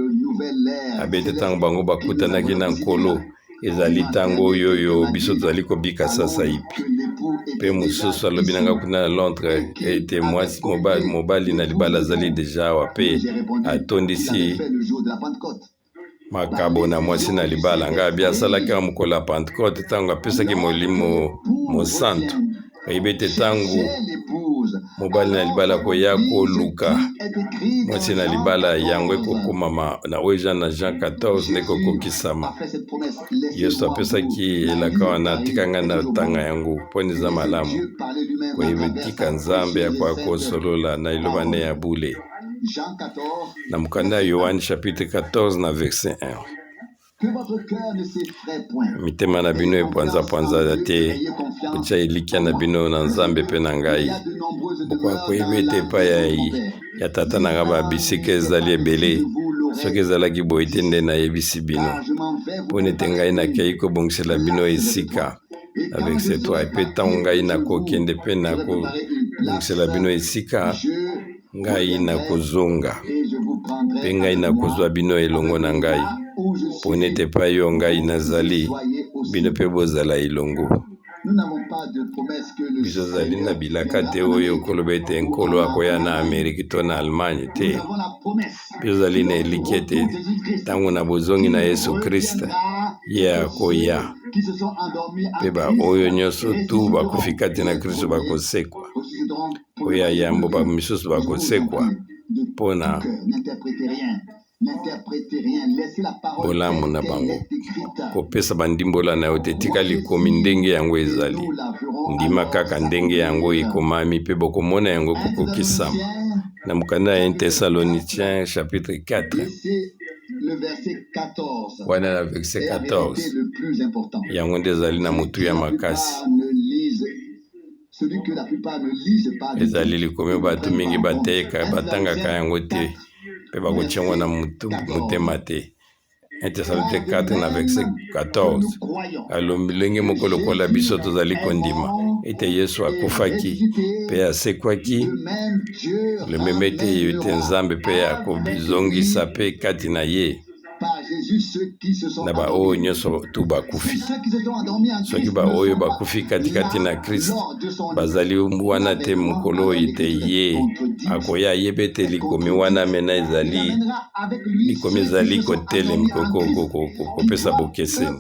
abete ntango bango bakutanaki na Nkolo, ezali ntango oyo oyo biso tozali kobika sasa ipi. Mpe mosusu alobi na nga kuna na Londres ete mwasi mobali na libala azali deja awa mpe atondisi makabo na mwasi na libala. Ngai abi asalaki ya mokolo ya Pentecôte, ntango apesaki Molimo Mosantu. Oyebi ete ntango mobali na libala koya koluka mwasi na libala, yango ekokomama na oyo Jean na Jean 14 nde ekokokisama. Yesu apesaki elaka wana. Tika ngai na tanga yango mpona eza malamu koyeba. Tika Nzambe akoya kosolola na liloba ne ya bule na mokanda ya Yohane chapitre 14 na verset 1. Mitema na bino epanzapanza te, kotia elikya na bino na Nzambe mpe na ngai. Bokoka koyeba ete epai ya Tata na ngai babisika ezali ebele. Soki ezalaki boye te, nde nayebisi bino, mpo nete ngai nakei kobongisela bino esika. Na verset 3: mpe ntango ngai nakokende mpe nakobongisela bino esika, ngai nakozonga mpe ngai nakozwa bino elongo na ngai, mpo nete epai oyo ngai nazali, bino mpe bozala elongo. Biso ozali na bilaka te oyo koloba ete Nkolo akoya na Amerike to na Allemagne te. Biso ozali na elikya ete ntango na bozongi na Yesu Kriste. Ye akoya, mpe baoyo nyonso tu bakufi kati na Kristo bakosekwa. Oyo ya yambo, bamisusu bakosekwa mpo na bolamu na bango. Kopesa bandimbola na yo te, tika likomi ndenge yango ezali. Ndima kaka ndenge yango ekomami mpe bokomona yango kokokisama. Na mokanda ya 1 Thessaloniciens chapitre 4, wana na verset 14, yango nde ezali na motuya makasi. Ezali likomi bato mingi bateyeka, batangaka yango te mpe bakotia yango na motema te. 1 Thessaloniciens 4 na verset 14, alombi lolenge moko lokola biso tozali kondima ete Yesu akufaki mpe asekwaki, lomeme ete ete Nzambe mpe akozongisa mpe kati na ye na baoyo nyonso tu bakufi. Soki baoyo bakufi katikati na Kristo bazali wana te mokolo oyo ete ye akoya, ayebi ete likomi wana mena ezali likomi ezali kotelem kopesa bokeseni.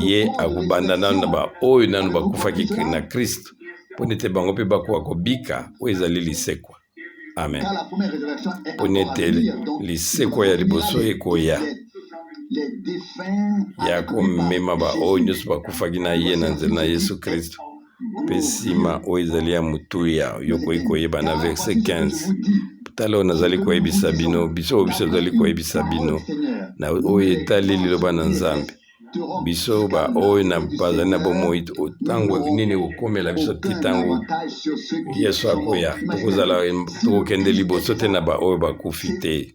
Ye akobanda nano na baoyo nano bakufaki na Kristo, mpo ete bango mpe bakoka kobika. Oyo ezali lisekwa. Amen. Mpo ete lisekwa ya liboso ekoya ya komema baoyo nyonso bakufaki na ye na nzela na Yesu Kristo. Mpe nsima oyo ezali ya motuya, yo okoki koyeba na verset 15. Tala oyo nazali koyebisa bino, biso oyo biso tozali koyebisa bino na oyo etali liloba na Nzambe. Biso baoyo na bazali na bomoi ntango nini ekokomela biso ti ntango Yesu akoya, tokozala tokokende liboso te na baoyo bakufi te.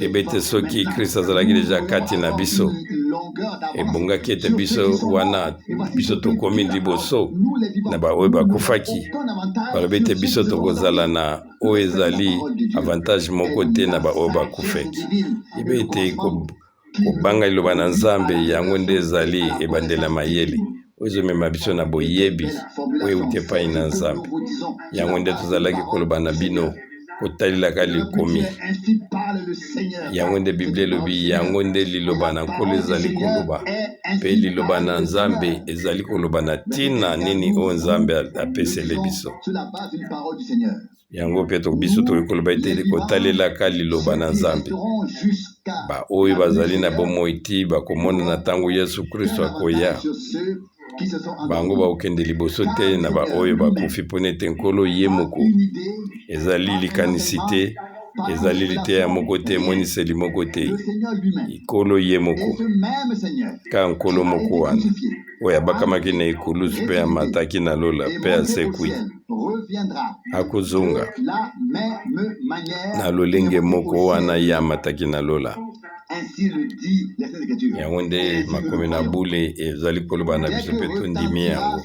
Ebe te soki Kristo azalaki deja kati na biso, ebongaki ete biso wana biso tokomi liboso na baoyo bakufaki. Balobi ete biso tokozala na oyo ezali avantage moko te na baoyo bakufaki. Ebe ete kobanga liloba na Nzambe, yango nde ezali ebandeli ya mayele oyo ezomema biso na boyebi oyo euti epai na Nzambe. Yango nde tozalaki koloba na bino kotalelaka likomi. Yango nde Biblia elobi, yango nde liloba na Nkolo ezali koloba, mpe liloba na Nzambe ezali koloba na ntina nini oyo Nzambe apesele biso. Yango mpe biso tokoki koloba ete kotalelaka liloba na Nzambe, baoyo bazali na bomoi ti bakomona na ntango Yesu Kristo akoya, bango bakokende liboso te na baoyo bakufi, mpo ete Nkolo ye moko ezali likanisi te, ezali liteya moko te, emoniseli moko te, Nkolo ye moko, kaka Nkolo moko wana oyo abakamaki na ekulusu mpe amataki na lola mpe asekwi, akozonga na lolenge moko wana ye amataki na lola. Yango nde makomi na bule ezali koloba na biso mpe tondimi yango.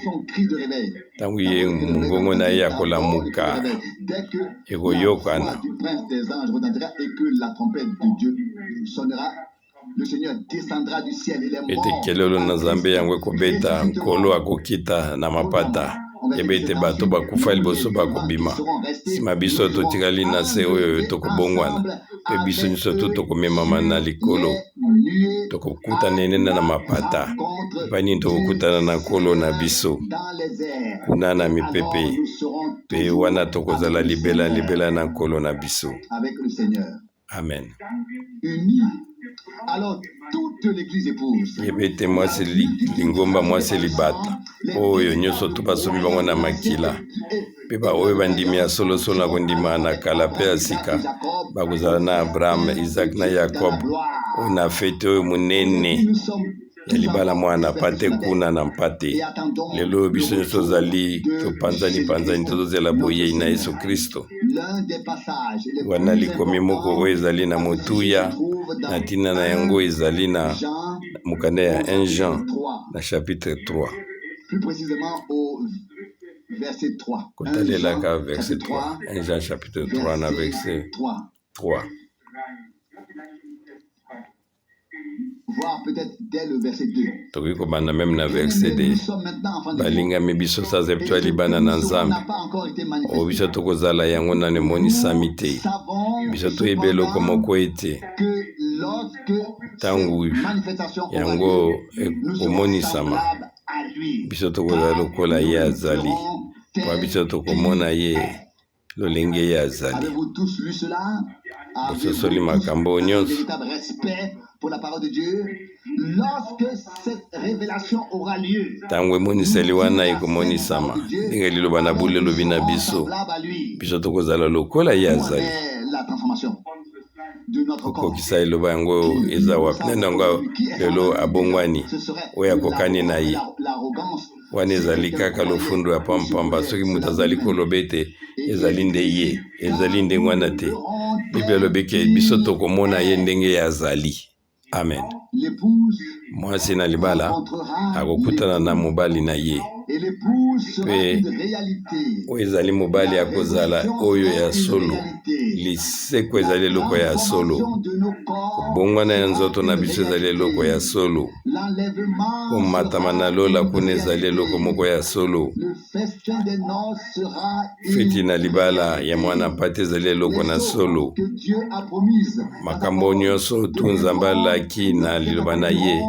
Ntango ye mongongo na ye akolamuka ekoyokana. Ete kelelo na Nzambe yango ekobeta, Nkolo akokita na mapata. Yeba ete bato bakufa liboso bakobima, nsima biso totikali na se oyo tokobongwana, mpe biso nyonso tu tokomemama na likolo, tokokutana enene na mapata. Epai nini tokokutana na Nkolo na biso? Kuna na mipepe, mpe wana tokozala libela libela na Nkolo na biso. Amen. Yeba ete mwasi lingomba mwasi libata oyo nyonso to basomi bango na makila, mpe baoyo bandimi ya solosolo na kondima na kala mpe ya sika bakozala na Abraham, Isaac na Jacob oyo na fete oyo monene ya libala mwana mpate kuna na mpate. Lelo oyo biso nyonso tozali topanzani panzani, tozozela boyei na Yesu Kristo. Wana likomi moko oyo ezali na motuya na ntina na yango ezali na mokanda ya 1 Jean na chapitre 3, kotalelaka verset 3. 1 Jean chapitre 3 na verset 3. Tokoki kobanda meme na verset 2. Balingami, biso sasa twali bana na Nzambe, oyo biso tokozala yango nano emonisami te. Biso toyebi eloko moko ete Ntango yango ekomonisama, biso tokozala lokola ye azali, mpo biso tokomona ye lolenge ye azali. Bososoli makambo nyonso? Ntango emoniseli wana ekomonisama, ndenge liloba na bule elobi na biso, biso tokozala lokola ye azali. Kokokisa eloba yango eza wapi? Nani yango lelo abongwani oyo akokani na ye? Wana ezali kaka lofundo ya pampamba. Soki moto azali koloba ete ezali nde ye, ezali ndenge wana te. Biblia elobi ke biso tokomona ye ndenge ye azali. Amen. Mwasi na libala akokutana na mobali na ye, mpe oyo ezali mobali akozala oyo ya solo. Lisekwa ezali eloko ya solo. Kobongwana ya nzoto na biso ezali eloko ya solo. Komatama na lola kuna ezali eloko moko ya solo. Feti na libala ya mwana mpate ezali eloko na solo. Makambo nyonso tu Nzambe alaki na liloba na ye,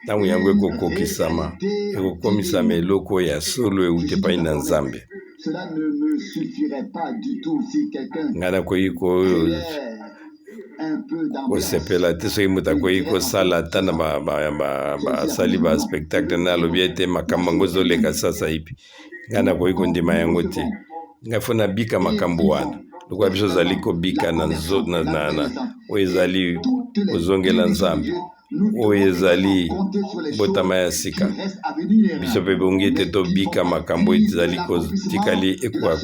ntango yango ekokokisama, ekokomisama eloko ya solo euti epai na Nzambe. Ngai nakoki kosepela te soki moto akoki kosala ata na basali ba spectacle na alobi ete makambo yango ezoleka sasaipi, ngai nakoki kondima yango te. Ngai fo nabika makambo wana lokola biso ozali kobika na, na, na, na oyo ezali kozongela Nzambe, oyo ezali botama ya sika. Biso mpe ebongi ete tobika makambo ezali kotikali ekoka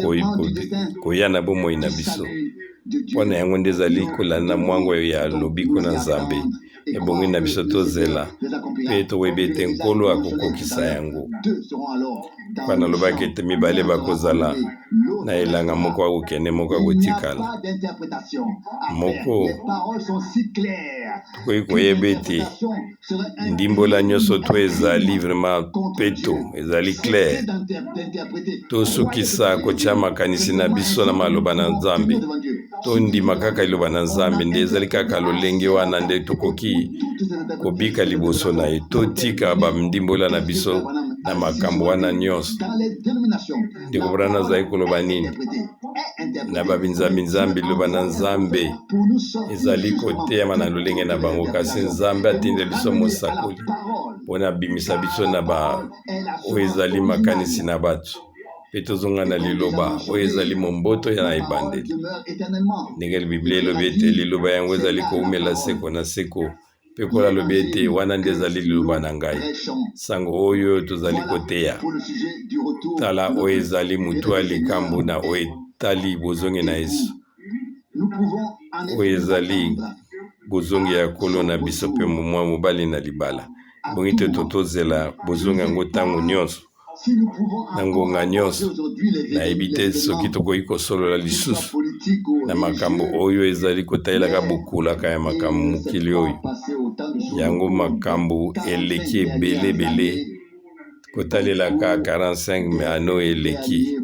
koya na bomoi na biso. Mpo na yango nde ezali kolanda mwango ya lobiko na Nzambe. Ebongi na biso tozela mpe tokoyebi ete Nkolo akokokisa yango. Mpo nalobaki ete mibale bakozala na elanga, moko akokende, moko akotikala. Moko tokoki koyeba ete ndimbola nyonso to ezali vraiment peto, ezali clair. Tosukisa kotya makanisi na biso na maloba na Nzambe, tondima kaka liloba na Nzambe nde ezali kaka lolenge wana nde tokoki kobika liboso na ye. Totika bandimbola na biso na makambo wana nyonso. Ndeko Branham azali koloba nini? Na babinzambi-nzambi, liloba na Nzambe ezali koteyama na lolenge na bango, kasi Nzambe atindeli biso mosakoli mpo na abimisa biso na ba oyo ezali makanisi na bato, mpe tozonga na liloba oyo ezali momboto ya na ebandeli. Ndenge Biblia elobi ete liloba yango ezali koumela seko na seko, mpe Nkolo alobi ete wana nde ezali liloba na ngai, sango oyo tozali koteya. Tala oyo ezali motu ya likambo na oyo etali bozongi na Yesu, oyo ezali bozongi ya Nkolo na biso mpe mwa mobali na libala. Ebongi te tozela bozongi yango ntango nyonso, na ngonga nyonso. Nayebi te soki tokoki kosolola lisusu na makambo oyo ezali kotalelaka bokulaka ya makambo mokili oyo. Yango makambo eleki ebele ebele kotalelaka 45 ano eleki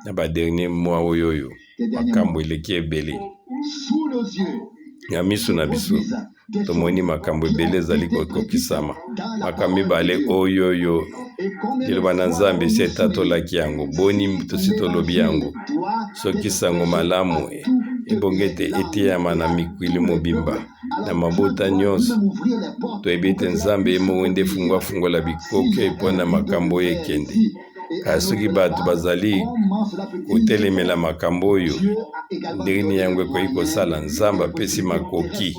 na ba dernier mois oyo oyo makambo eleki ebele na miso na biso. Tomoni makambo ebele ezali kokokisama. Makambo mibale oyo oyo liloba na Nzambe esi etatolaki yango. Boni tosi tolobi yango? Soki sango malamu ebongi ete eteyama na mikili mobimba, na mabota nyonso, toyebi ete Nzambe ye moko nde fungola bikoke mpo na makambo oyo ekende. Kasi soki bato bazali kotelemela makambo oyo, ndenge nini yango ekoki kosala? Nzambe apesi makoki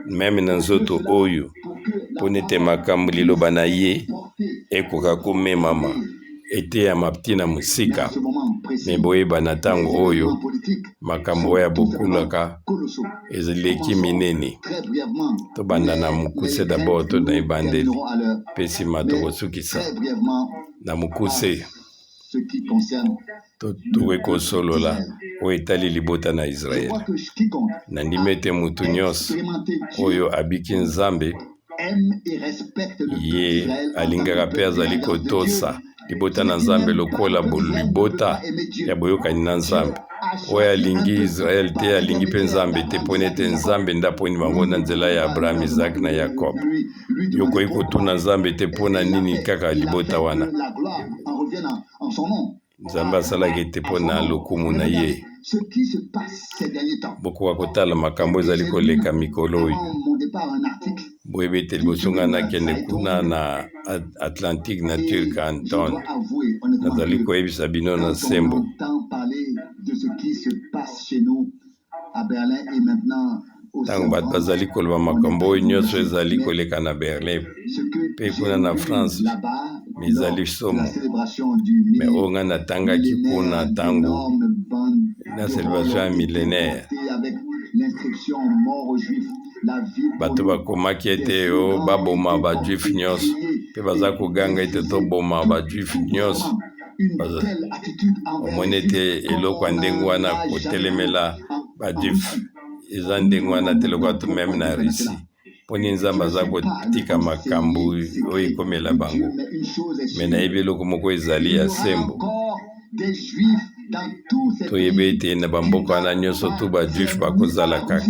meme na nzoto oyo mpo nete makambo liloba na ye ekoka komemama, eteyama ntina mosika. Me boyeba na ntango oyo makambo oyo ya bokulaka eleki minene. Tobanda na mokuse dabord, to na ebandeli, mpe nsima tokosukisa na mokuse. Tokoki kosolola oyo etali libota na Israele. Nandimi ete moto nyonso oyo abiki Nzambe, ye alingaka mpe azali kotosa libota na Nzambe lokola libota ya boyokani na Nzambe. Oyo alingi Israel te alingi mpe Nzambe te, mpo ete Nzambe nde aponi bango na nzela ya Abraham, Isaac na Yakob. Yo okoki kotuna Nzambe te mpo na nini kaka libota wana. Nzambe asalaki ete mpo na lokumu na ye. Bokoka kotala makambo ezali koleka mikolo oyo. Boyebi ete liboso ngai nakende kuna na Atlantique na Turc Anton, nazali koyebisa bino na sembo. Ntango bato bazali koloba makambo oyo nyonso ezali koleka na Berlin mpe kuna na France, mizali somo. Me oyo ngai natangaki kuna ntango na celebration ya millénaire, bato bakomaki ete o oh, baboma bajuif nyonso mpe baza koganga ete toboma bajuif nyonso. Omoni ete eloko ya ndenge wana kotelemela bajuif eza ndenge wana te, lokola to meme na Russie. Mpo nini Nzambe aza kotika makambo oyo ekomela bango? Me nayebi eloko moko ezali ya sembo. Toyebi ete na bamboka wana nyonso tu bajuif bakozala kaka,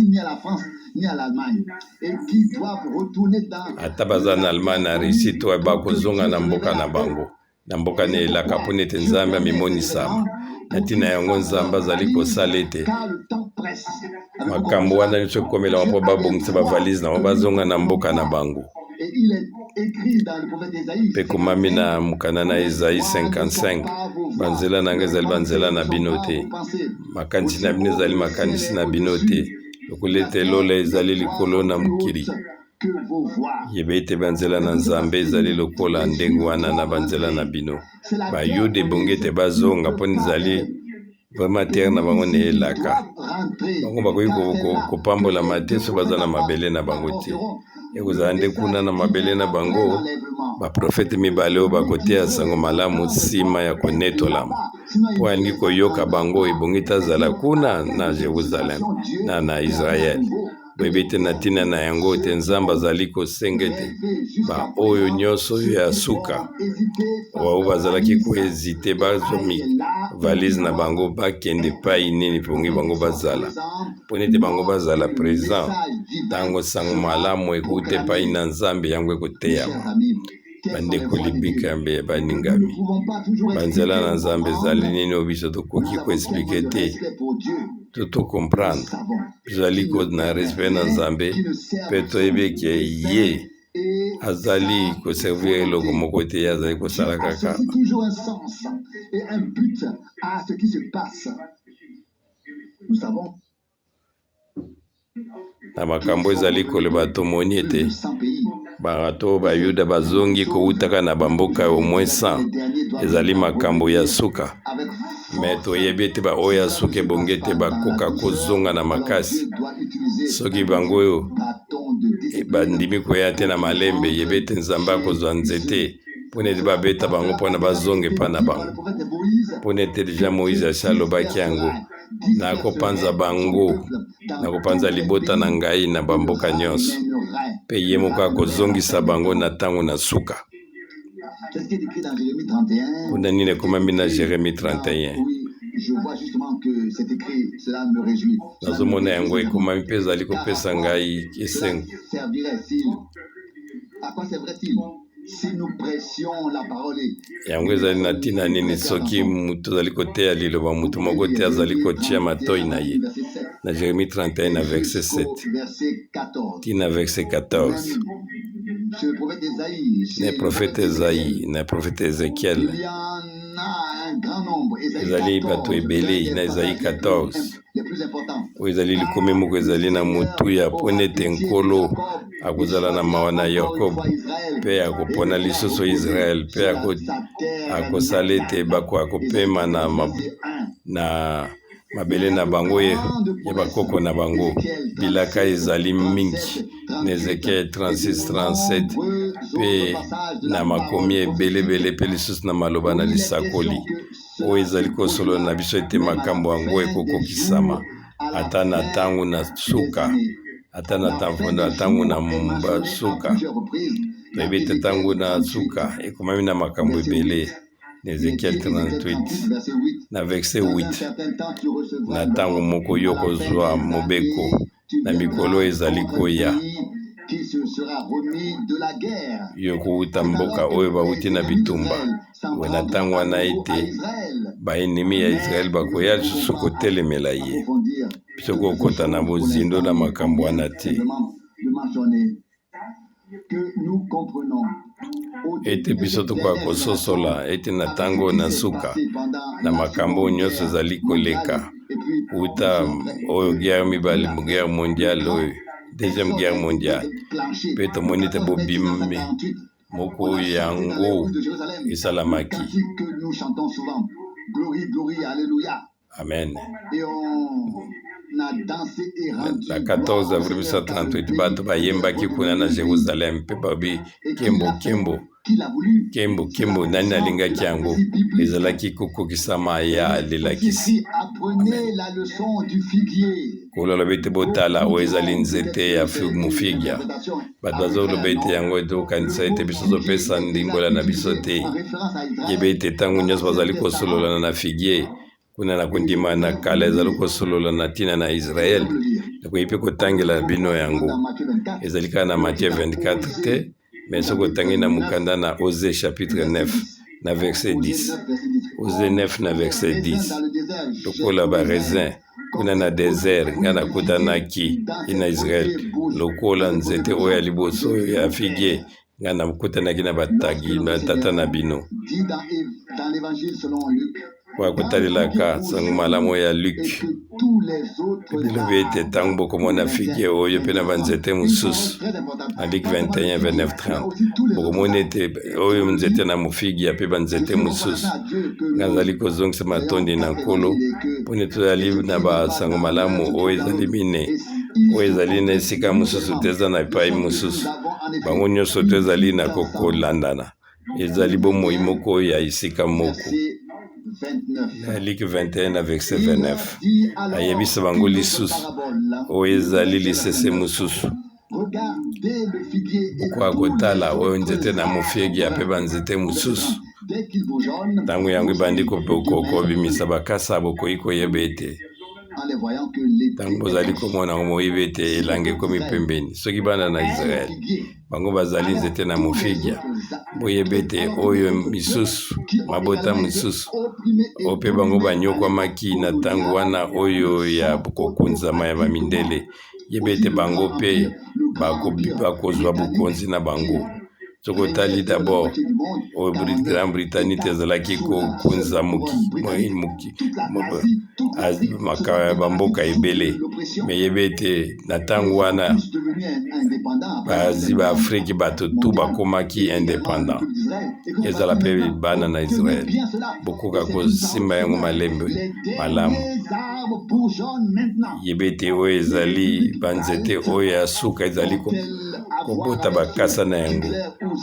ata baza na Allemagne, na Russie, to bakozonga na mboka na bango, na mboka na elaka, mpo ete Nzambe amimonisama. Na ntina yango Nzambe azali kosala ete makambo wana nyonso ekomelama mpo babongisa bavalise na bango, bazonga na mboka na bango. Mpe ekomami na mokanda na Ezayi 55, banzela na ngai ezali banzela na bino te, makanisi na bino ezali makanisi na bino te, lokola ete lola ezali likolo na mokili. Yeba ete banzela na Nzambe ezali lokola ndenge wana na banzela na bino. Bayuda ebongi ete bazonga mpo ezali vraiment terre na bango na elaka. Bango bakoki kopambolama te soki baza na mabele na bango te. Ekozala nde kuna na mabele na bango baprofete mibale oyo bakoteya sango malamu nsima ya konetolama. Mpo alingi koyoka bango, ebongi te azala kuna na Jerusalem na Israel. Boyebi ete na ntina na yango ete Nzambe azali kosenga ete baoyo nyonso oyo ya suka oyo bazalaki koezite bazwa valise na bango bakende epai nini mpongi bango bazala, mpo nete bango bazala present ntango nsango malamu ekouta epai na Nzambe, yango ekoteyama. Bandeko libika mbe ya baningami, banzela na Nzambe ezali nini oyo biso tokoki koexplike te to to comprendre. Tozali na respect na Nzambe mpe toyebi eke ye azali koservir eloko moko te, ye azali kosala kaka. Na makambo ezali koloba, tomoni ete bato Bayuda bazongi kowutaka na bamboka au moins 100. Ezali makambo ya suka, me toyebi ete baoyo ya suka ebongi ete bakoka kozonga na makasi. Soki bango oyo bandimi koya te na malembe, yebi ete Nzambe akozwa nzete mpo na ete babeta bango mpo na bazonga epai na bango, mpo na ete deja Moïse asi alobaki yango: nakopanza bango, nakopanza libota na ngai na bamboka nyonso, mpe ye moko akozongisa bango na ntango na suka. Kuna nini ekomami na Jeremie 31? Nazomona yango ekomami mpe ezali kopesa ngai esengo. Yango ezali na ntina nini soki moto azali koteya liloba, moto moko te azali kotia matoi na ye? Na Jeremie 31 na verset 7 tina verset 14, na prophète Esaïe, na prophète Ezekiel, ezali bato ebele na Esaïe 14 oyo ezali likomi moko ezali na motuya, mpo nete Nkolo akozala na mawa na Yakobo mpe akopona lisusu Israel mpe akosala ete bakoka kopema na mabele na bango ya bakoko na bango. Bilaka ezali mingi na Ezekiel 36 37 mpe na makomi ebelebele mpe lisusu na maloba na lisakoli oyo ezali kosolola na biso ete makambo yango ekokokisama ata na ntango na suka, ata na ntango na suka. Toyebi ete ntango na suka ekomami na makambo ebele na Ezekiel 38. Na verset 8, na ntango moko yo kozwa mobeko na mikolo ezali koya, yo kowuta mboka oyo bawuti na bitumba. Na ntango wana ete baenemi ya Israele bakoya lisusu kotelemela ye. Biso kokota na bozindo na makambo wana te. Ete biso tokoka kososola ete na ntango na suka na makambo oyo nyonso ezali koleka uta oyo guerre mibale, guerre mondiale oyo deuxième guerre mondiale, mpe tomoni ete bobimi moko yango esalamaki. Amen. Na 14 avril 1938, bato bayembaki kuna na Jerusalem mpe babi kembo kembo kembo kembo. Nani alingaki yango? Ezalaki kokokisama ya lelakisi. Nkolo alobi ete botala, oyo ezali nzete ya mufigia. Bato bazoloba ete yango etokanisa ete biso tozopesa ndimbola na biso te. Yeba ete ntango nyonso bazali kosolola na figie kuna na kondima na kala ezali kosolola na ntina na Israele. Nakoki mpe kotangela bino yango, ezali kaka na Matthieu 24 te, mais soki otangi na mokanda na Osée chapitre 9 na verset 10, Osée 9 na verset 10, lokola ba raisin kuna na desert ngai nakutanaki ye na Israel, lokola nzete oyo ya liboso ya figie ngai nakutanaki na batagi na tata na bino. Oyo akotalelaka sango malamu ya Luc ebilobi ete ntango bokomona figie oyo mpe na banzete mosusu na Luc 21 29 30, bokomona ete oyo nzete na mofigia mpe banzete mosusu. Ngai nazali kozongisa matondi na Nkolo mpo nde tozali na basango malamu oyo ezali mine, oyo ezali na esika mosusu te, eza na epai mosusu. Bango nyonso te ezali na kokolandana, ezali bomoi moko ya esika moko. Na Luc 21 na verset 29, ayebisa bango lisusu oyo ezali lisese mosusu. Okoka kotala oyo nzete na mofiegi mpe banzete mosusu. Ntango yango ebandi kobimisa bakasa, bokoki koyeba ete ntango bozali komona yango, moyebi ete elanga ekomi pembeni. Soki bana na Israele bango bazali nzete na mofigia, boyebi ete oyo misusu mabota mosusu oyo mpe bango banyokwamaki na ntango wana oyo ya kokunzama ya bamindele, yeba ete bango mpe bakozwa bokonzi na bango. Soki otali d'abord oyo Grande Bretagne te ezalaki kokunza bamboka ebele, me yeba ete na ntango wana bazi ba Afrique bato tu bakomaki indépendant, ezala mpe bana na Israël. Bokoka kosimba yango malembe malamu. Yeba ete oyo ezali banzete oyo ya suka ezali kobota bakasa na yango.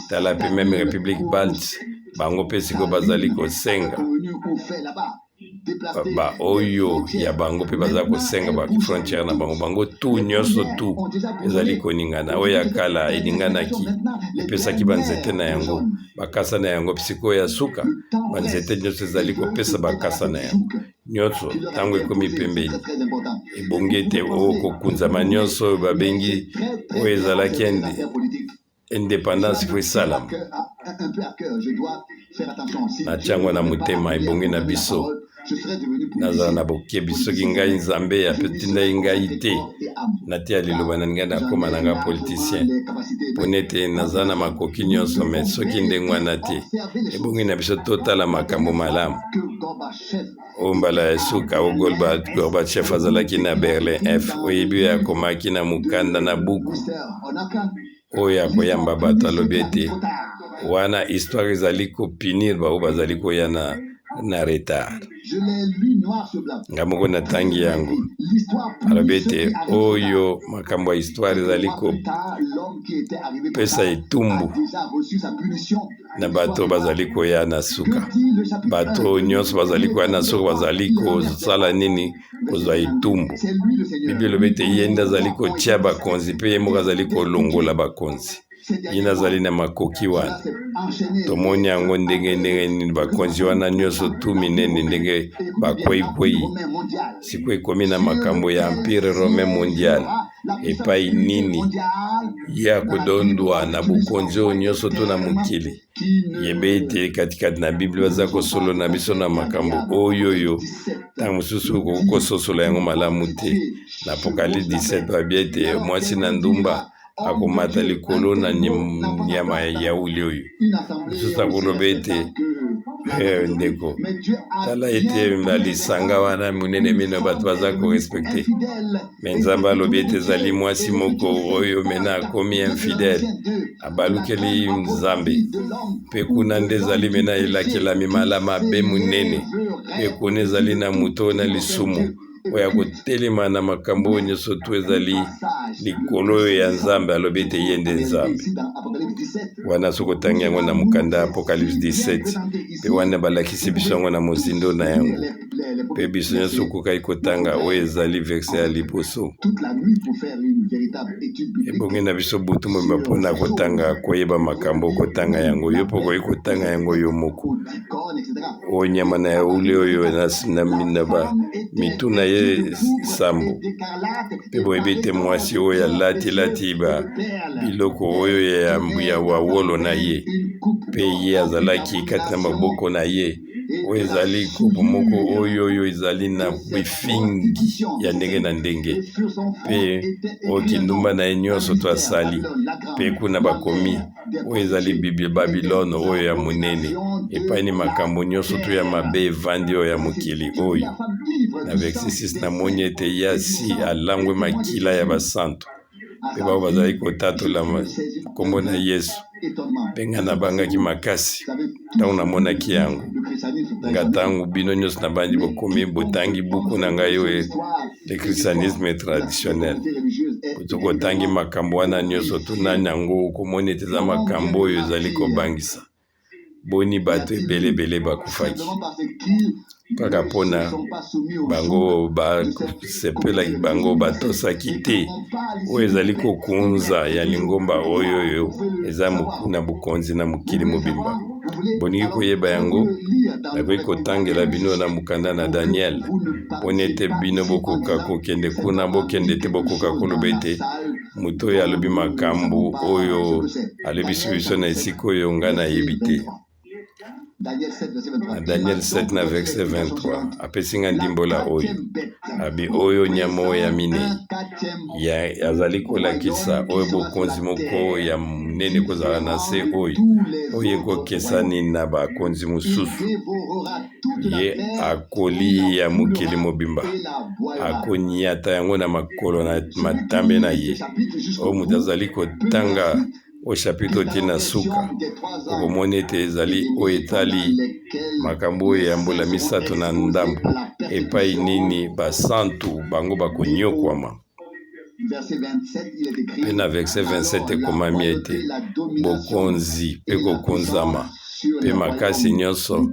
Tala mpe meme Republique Balte, bango mpe sikoyo bazali kosenga ba oyo ya bango mpe baza kosenga ba frontière na bango. Bango tu nyonso tu ezali koningana. Oyo ya kala eninganaki, epesaki banzete na yango bakasa na yango. Sikoyo ya suka banzete nyonso ezali kopesa bakasa na yango nyonso. Ntango ekomi pembeni, ebongi ete oyo kokunzama nyonso oyo babengi oyo ezalaki indépendance fo esalama. Natia na motema, ebongi na biso nazala na bokebi. Soki ngai Nzambe apetindai ngai te natia liloba na ngai, nakóma na ngai politicien mpona ete naza na makoki nyonso, me soki ndenge wana te, ebongi na biso totala makambo malamu. Oyo mbala ya suka oyo Gorbatchev azalaki na Berlin F, oyebi oyo akomaki na mokanda na buku oyo akoyamba bato, alobi ete wana histoire ezali kopunir baoyo bazali koya na retard. Nga moko natangi yango, alobi ete oyo makambo ya histoire ezali kopesa etumbu na bato bazali koya na suka. Bato nyonso bazali koya na suka bazali kosala nini? Kozwa etumbu. Biblia elobi ete ye nde azali kotia bakonzi mpe ye moko azali kolongola bakonzi. Ye nazali na makoki wana. Tomoni yango ndenge ndenge nini bakonzi wana nyonso tu minene ndenge bakweikwei. Sikoyo ekomi na makambo ya Empire romain mondial epai nini ye akodondwa na bokonzi oyo nyonso to na mokili. Yeba ete katikati na Biblia baza kosolola na biso na makambo oyo oyo ntango mosusu okoki kososola yango malamu te. Na Apocalypse 17 babi ete mwasi na ndumba akomata likolo na nyama ya yauli oyo. Mosusu akoloba ete eh, ndeko tala ete na lisanga wana monene mino bato baza korespekte me Nzambe alobi ete ezali mwasi moko oyo mena akomi infidèle abalukeli Nzambe mpe kuna nde ezali mena elakelami mala mabe monene mpe kuna ezali na moto oyo na lisumu oyo akotelema na makambo oyo nyonso tu ezali likolo oyo ya Nzambe alobi ete ye nde Nzambe. Wana soki otangi yango na mokanda Apocalypse 17 mpe wana balakisi biso yango na mozindo na yango mpe biso nyonso okokaki kotanga oyo ezali verse ya liboso. Ebongi na biso butu mobimba mpo na kotanga koyeba makambo kotanga yango yo mpe okoki kotanga yango yo moko. Oyo nyama na yauli oyo na ba mitu na ye sambo mpe boyebi ete mwasi oyo alati lati ba biloko oyo ya wawolo na ye mpe ye azalaki kati na maboko na ye oyo ezali kopo moko oyo oyo ezali na bifingi ya ndenge na ndenge mpe oyo kindumba na ye nyonso to asali mpe kuna bakomi oyo ezali Babilone oyo ya monene, epai ni makambo nyonso to ya mabe evandi oyo ya mokili oyo. Na verset 6 namoni ete ye asi alangwe makila ya basantu mpe baoyo bazali kotatola nkombo na Yesu. Mpe ngai nabangaki makasi ntango namonaki yango. Nga ntango bino nyonso nabandi bokomi botangi buku na ngai oyo Le christianisme traditionnel, soki otangi makambo wana nyonso tuna yango okomona ete eza makambo oyo ezali kobangisa. Boni bato ebele ebele bakufaki kaka mpona bango basepelaki, bango batosaki te oyo ezali kokunza ya lingomba oyo oyo eza na bokonzi na mokili mobimba. Bolingi koyeba yango? Nakoki kotangela bino na mokanda na Daniel mpona ete bino bokoka kokende kuna, bokende te bokoka koloba ete moto oyo alobi makambo oyo alobisi biso na esika oyo ngai nayebi te. Na Daniel 7 na verset 23 apesi ngai ndimbola oyo abi oyo nyama oyo ya minei ya azali kolakisa oyo bokonzi moko ya monene kozala na se oyo oyo ekokesani na bakonzi mosusu ye akolia mokili mobimba akoniata yango na makolo na matambe na ye oyo moto azali kotanga o chapitre otie na suka okomona ete ezali oyo etali makambo oyo ya mbula misato na ndambo epai nini basantu bango bakonyokwama. Mpe na verset 27 ekomami ete bokonzi mpe kokonzama mpe makasi nyonso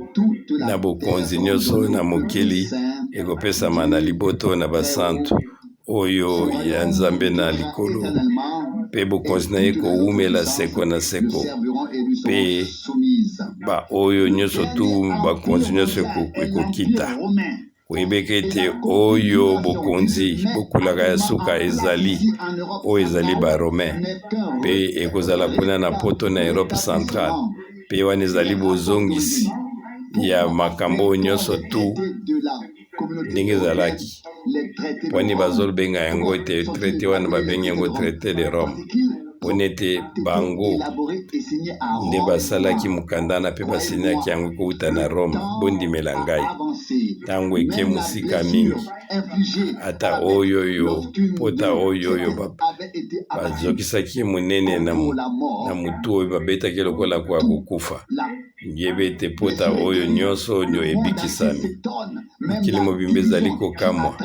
na bokonzi nyonso na mokili ekopesama na liboto na basantu oyo ya Nzambe na likolo, mpe bokonzi na ye kowumela seko na seko, mpe baoyo nyonso tu bakonzi nyonso ekokita koyebeka ete oyo bokonzi bokulaka ya suka ezali oyo ezali baromain mpe ekozala kuna na poto na Europe centrale mpe wana ezali bozongisi ya makambo oyo nyonso tu ndenge ezalaki pwani bazobenga yango ete traité wana babengi yango traité de Rome poni ete bango nde basalaki mokanda wana mpe basinyaki yango kouta na Rome. Bondimela ngai, ntango eke mosika mingi, ata oyo oyo pota oyo oyo bazokisaki ye monene na motu oyo babetaki lokola kwa kokufa Yeba ete pota oyo nyonso oyo ebikisami. Mokili mobimba ezali kokamwa.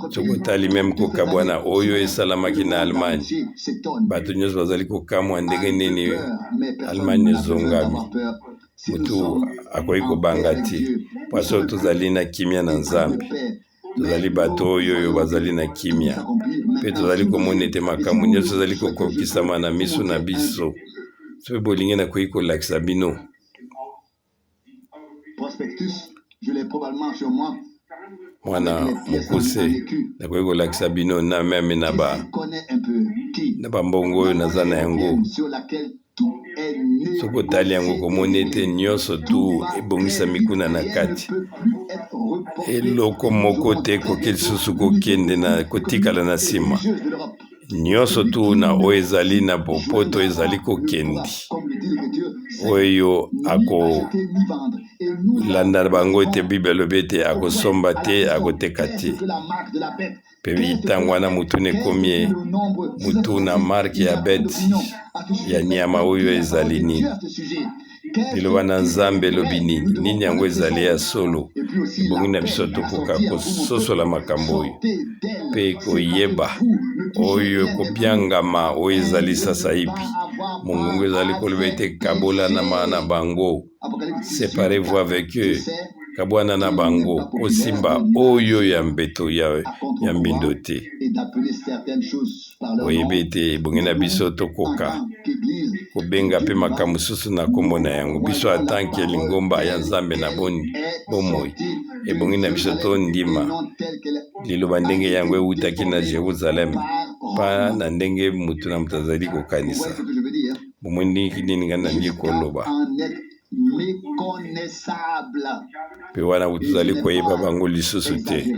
Soki otali meme kokabwana oyo esalamaki na Allemagne, bato nyonso bazali kokamwa ndenge nini Allemagne ezongami. Motu akoki kobanga te, mpo soki tozali na kimia na Nzambe, tozali bato oyo oyo bazali na kimia. Mpe tozali komona ete makambo nyonso ezali kokokisama na miso na biso. Soki bolingi, nakoki kolakisa bino mwana mokuse, nakoki kolakisa bino na meme na ba na bambongo oyo naza na yango. Soki otali yango, komoni ete nyonso tu ebongisami kuna na kati. Eloko moko te ekoki lisusu kokende na kotikala na nsima. Nyonso tu na oyo ezali na bopoto ezali kokendi. Oyo akolanda bango ete Bible elobi ete akosomba te, akoteka te. Mpe ntango wana motuna ekomi ye motu na marque ya bête, ya nyama oyo ezali nini? Liloba na Nzambe elobi nini? Nini yango ezali ya solo? Ebongi na biso tokoka kososola makambo oyo mpe koyeba oyo ekobiangama oyo ezali sasaipi. Mongongo ezali koloba ete kabolana na bango, séparez-vous avec eux, kabwana na bango, kosimba oyo ya mbeto ya mbindo te. Oyebi ete ebongi na biso tokoka kobenga mpe makambo mosusu na nkombo na yango. Biso atanke lingomba ya Nzambe na boni bomoi, ebongi na biso tondima liloba ndenge yango ewutaki na Jerusalem, pa na ndenge motu na moto azali kokanisa. Bomoi ndenge nini ngai nalingi koloba? Mpe wana tozali koyeba bango lisusu te.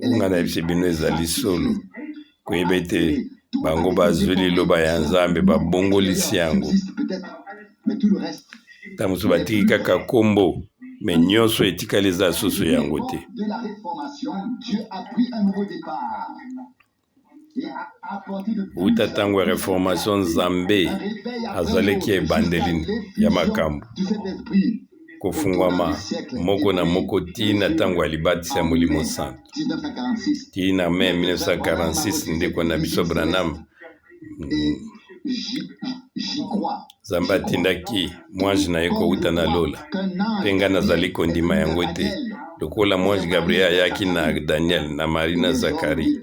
Ngai nayebisi bino, ezali solo. Koyeba ete bango bazwi liloba ya Nzambe, babongolisi yango. Ntango mosusu batiki kaka nkombo, mais nyonso etikali eza susu yango te. De la Réformation, Dieu a pris un nouveau départ. Uta ntango ya Réformation, Nzambe azalaki ebandeli ya makambo kofungwama moko na moko ntina ntango ya libatisi ya Molimo Santo ntina mai 1946. Ndeko na biso Branham, Nzambe atindaki mwange na ye kowuta na lola, mpe ngai nazali kondima yango te. Lokola mwange Gabriel ayaki na Daniel, na Marie, na Zakari,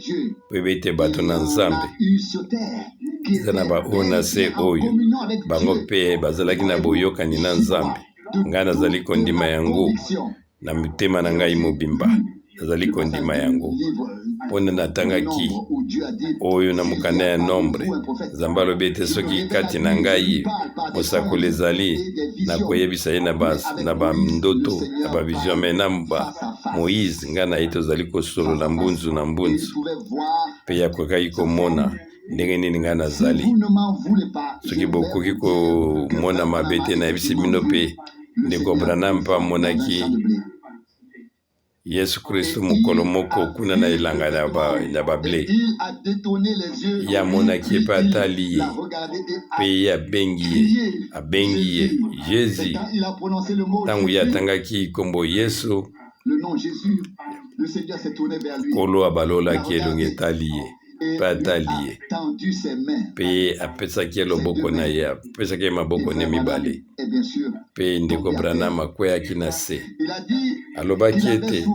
po ebe ete bato na Nzambe eza na baoyo na se oyo bango mpe bazalaki na boyokani na Nzambe. Ngai nazali kondima yango na motema na ngai mobimba. Nazali kondima yango mpona natangaki oyo na mokanda ya Nombre. Nzambe alobi ete soki kati na ngai mosakoli ezali, nakoyebisa ye na bandoto, na bavision. Mais na ba Moïse, ngai na ye tozali kosolola mbunzu na mbunzu, mpe yakokaki komona ndenge nini ngai nazali. Soki bokoki komona mabe te, nayebisi bino mpe ndeko Branham mpe amonaki Yesu Kristo mokolo moko kuna na elanga ya bablé. Ye amonaki ye mpe atali ye, mpe ye abengi ye, abengi ye Jésus. Ntango ye atangaki nkombo Yesu, Nkolo abalolaki elongi, etali ye mpe atali ye, mpe apesaki ye loboko na ye, apesaki ye maboko ne mibale, mpe ndeko Branham akweyaki na se. Alobaki ete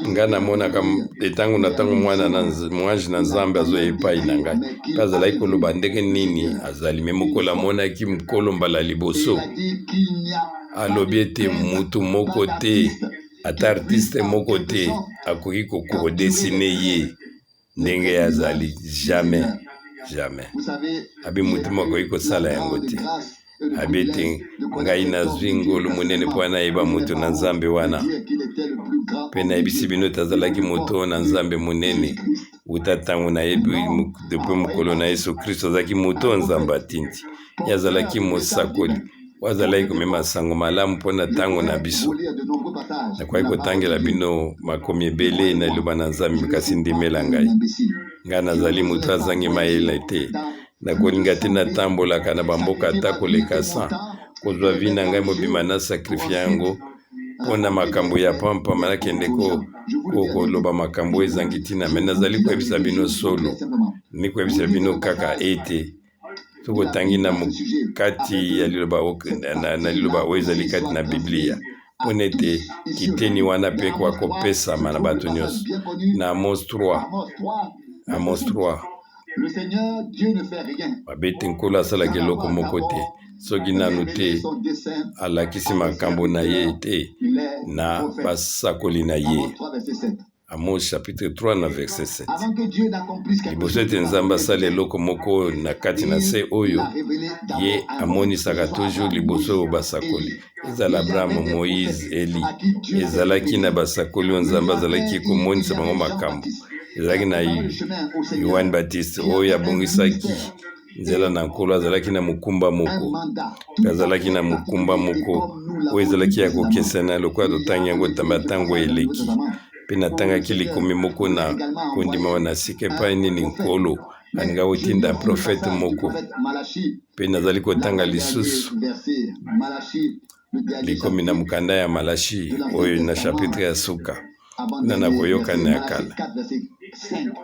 ngai namonaka ntango na ntango mwana na mwange na Nzambe azoya epai na ngai, mpe azalaki koloba ndenge nini azali. Mais mokolo amonaki Nkolo mbala liboso, alobi ete mutu moko te, ata artiste moko te, akoki kodessiner ye ndenge azali. Jamais, jamais. Abi mutu moko akoki kosala yango te. Abi ete ngai nazwi ngolu monene mpo nayeba moto na Nzambe wana, mpe nayebisi bino ete azalaki moto na Nzambe monene. Wuta ntango nayebi, depuis mokolo na Yesu Kristo, azalaki moto oyo Nzambe atindi. Ye azalaki mosakoli oyo azalaki komema sango malamu mpona ntango na biso. Nakoki kotangela bino makomi ebele na liloba na Nzambe, kasi ndimela ngai, ngai nazali moto azangi mayele te. Nakolinga te natambolaka na bamboka ata koleka 100, kozwa vie na ngai mobima na sacrifier yango mpona makambo ya pampama, nakende koloba makambo oyo ezangi ntina. Mais nazali koyebisa bino solo, ni koyebisa bino kaka ete soki otangi na kati ya liloba, na liloba oyo ezali kati na Biblia. mpo na ete kiteni wana mpe ekoka kopesama na bato nyonso. Na Amos 3, Amos 3, mabe ete Nkolo asalaka eloko moko te soki nanu te alakisi makambo na ye te na basakoli na ye. Amos chapitre 3 na verset 7. Liboso ete Nzambe asala eloko moko na kati na se oyo, ye amonisaka toujours liboso oyo basakoli. Ezala Abraham, Moïse, Eli, ezalaki na basakoli oyo Nzambe azalaki komonisa bango makambo. Ezalaki na Yoane Baptiste oyo abongisaki nzela na Nkolo, azalaki na mokumba moko, mpe azalaki na mokumba moko oyo ezalaki ya kokesena lokola totangi yango tamba ntango eleki. Mpe natangaki likomi moko na kondima na sika epai nini Nkolo alinga kotinda profete moko. Mpe nazali kotanga lisusu likomi na mokanda ya Malachi oyo na chapitre ya suka na na koyokana ya kala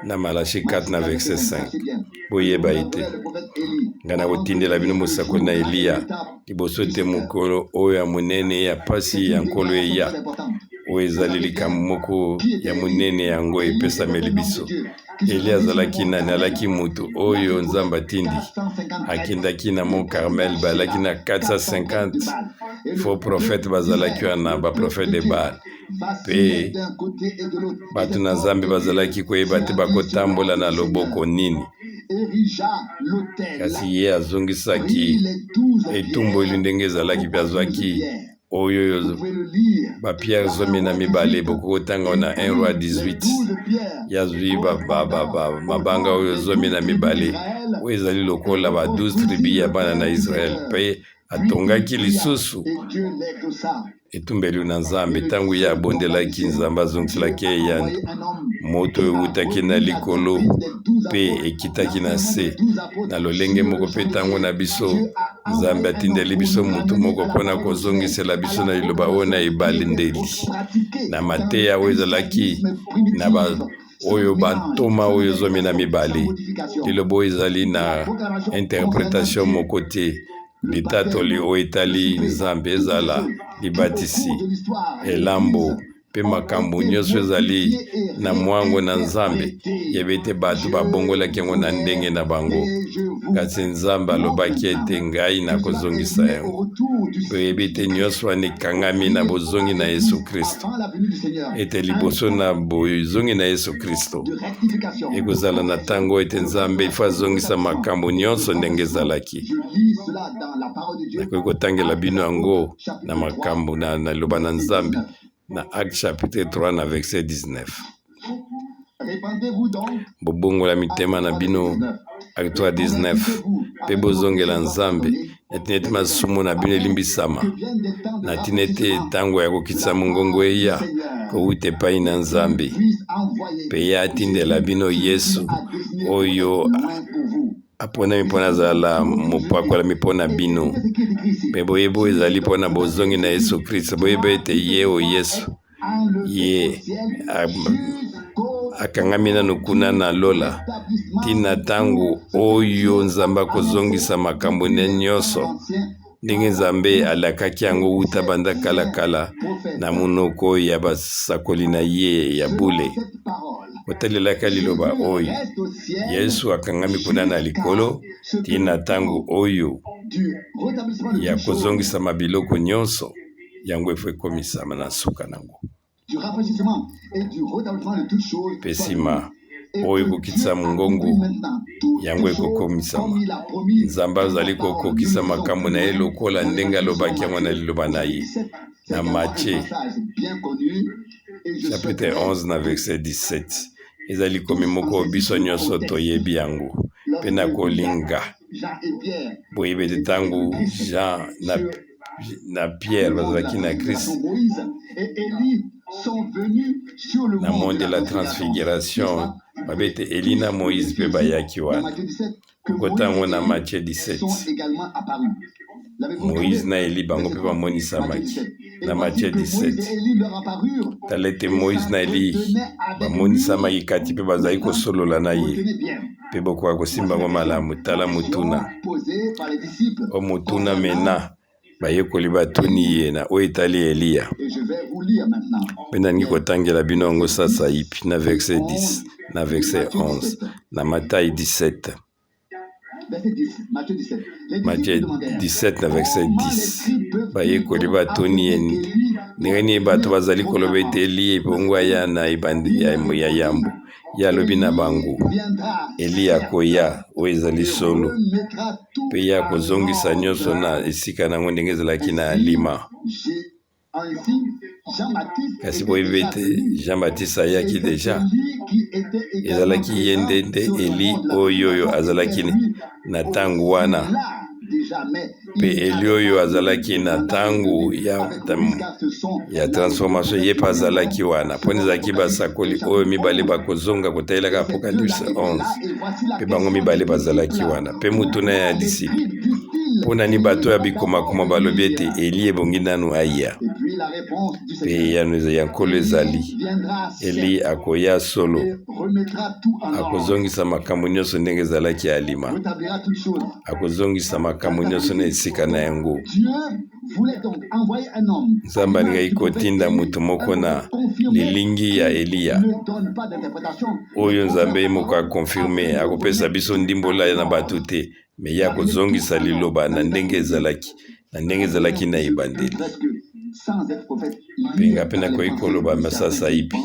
na Malachi 4 na verset 5. Boyeba ete ngai nakotindela bino mosakoli na Eliya liboso te mokolo oyo ya monene ya pasi ya Nkolo eya. Oyo ezali likambo moko ya monene yango epesameli biso. Eli azalaki nani? Alaki moto oyo Nzambe atindi. Akendaki na Mont Carmel, balaki na 450 faux prophètes bazalaki wana, ba prophètes de Baal. Pe bato na Nzambe bazalaki koyeba te bakotambola na loboko nini. Kasi ye azongisaki etumboli ndenge ezalaki mpe azwaki oyo bapierre 12, bokoki kotanga na 1 Roi 18. Yazwi mabanga oyo 12 oyo ezali lokola ba 12 tribu ya bana na Israel, mpe atongaki lisusu etumbeli na Nzambe. Ntango ye abondelaki, Nzambe azongiselaki ye eyano. Moto ewutaki na likolo mpe ekitaki na se na lolenge moko. Mpe ntango na biso, Nzambe atindeli biso moto moko mpona kozongisela biso na liloba oyo na ebandeli, na mateya oyo ezalaki na ba oyo bantoma oyo 12. Liloba oyo ezali na interpretation moko te. Litatoli oyo etali Nzambe, ezala libatisi, elambo mpe makambo nyonso ezali na mwango na Nzambe, yebi ete bato babongolaki yango na ndenge na bango, kasi Nzambe alobaki ete ngai nakozongisa yango. Toyebi ete nyonso wana ekangami na bozongi na Yesu Kristo, ete liboso na bozongi na Yesu Kristo ekozala na ntango ete Nzambe ifo azongisa makambo nyonso ndenge ezalaki. Nakoki kotangela bino yango na makambo na liloba na Nzambe na Acte chapitre 3 na verset 19. Bobongola mitema na bino, Acte 3 19, mpe bozongela Nzambe na ntina ete masumu na bino elimbisama, na ntina ete ntango ya kokitisa mongongo eya kowuta epai na Nzambe, mpe ye atindela bino Yesu oyo aponami mpo nazala mopakolami mpo na bino. Mpe boyebi oyo ezali mpo na bozongi na Yesu Kristo. Boyebi ete ye oyo Yesu, ye akangami nano kuna na lola ntina ntango oyo Nzambe akozongisa makambo ne nyonso ndenge Nzambe alakaki yango wuta banda kala kala na monoko ya basakoli na ye ya bule. Kotalelaka liloba oyo, Yesu akangami kuna na likolo tii na ntango oyo ya kozongisama biloko nyonso, yango efo ekomisama na nsuka nango. Mpe nsima oyo ekokitisa mongongo, yango ekokomisama. Nzambe azali kokokisa makambo na ye lokola ndenge alobaki yango na liloba na ye. Na Matthieu chapitre 11 na verset 17, ezali likomi moko biso nyonso toyebi yango mpe na kolinga. Boyebi ete ntango Jean na Pierre bazalaki na Christ na mont de la Transfiguration, babe ete Eli na Moïse mpe bayaki wana. Kotango na Matthieu 17, Moïse na Eli bango mpe bamonisamaki na Matthieu 17. Tala ete Moïse na Eli bamonisamaki kati mpe bazali kosolola na ye, mpe bokoka kosimba yango malamu. Tala motuna o motuna mena. Bayekoli batuni ye na oyo etali Eliya. Mpe nalingi kotangela bino yango sasaipi na verset 10 na verset 11 na Matai 17. Matthieu 17 na verset 10. Bayekoli batuni ye ndenge nini bato bazali koloba ete Eliya ebongo aya na ebandi ya yambo. Ye alobi na bango, Eliya akoya, oyo ezali solo, mpe ye akozongisa nyonso na esika na yango ndenge ezalaki na alima. Kasi boyebi ete Jean Baptiste ayaki deja, ezalaki ye nde nde Eli oyo oyo azalaki na ntango wana, mpe Eli oyo azalaki na ntango ya transformation, ye mpe azalaki wana, mpo ezalaki basakoli oyo mibale bakozonga kotalelaka Apocalypse 11, mpe bango mibale bazalaki wana. Mpe motuna ya disciple, mpo na nini bato ya bikomakoma balobi ete Eli ebongi nanu aya? Mpe eyano ya Nkolo ezali, Eli akoya solo, akozongisa makambo nyonso ndenge ezalaki ya alima, akozongisa makambo nyonso na esika na yango. Nzambe alingaki kotinda moto moko na lilingi ya Eliya, oyo Nzambe ye moko akonfirme, akopesa biso ndimbola na bato te, me ye akozongisa liloba na ndenge ezalaki, na ndenge ezalaki na ebandeli. Mpe nga mpe nakoki koloba masasaipi,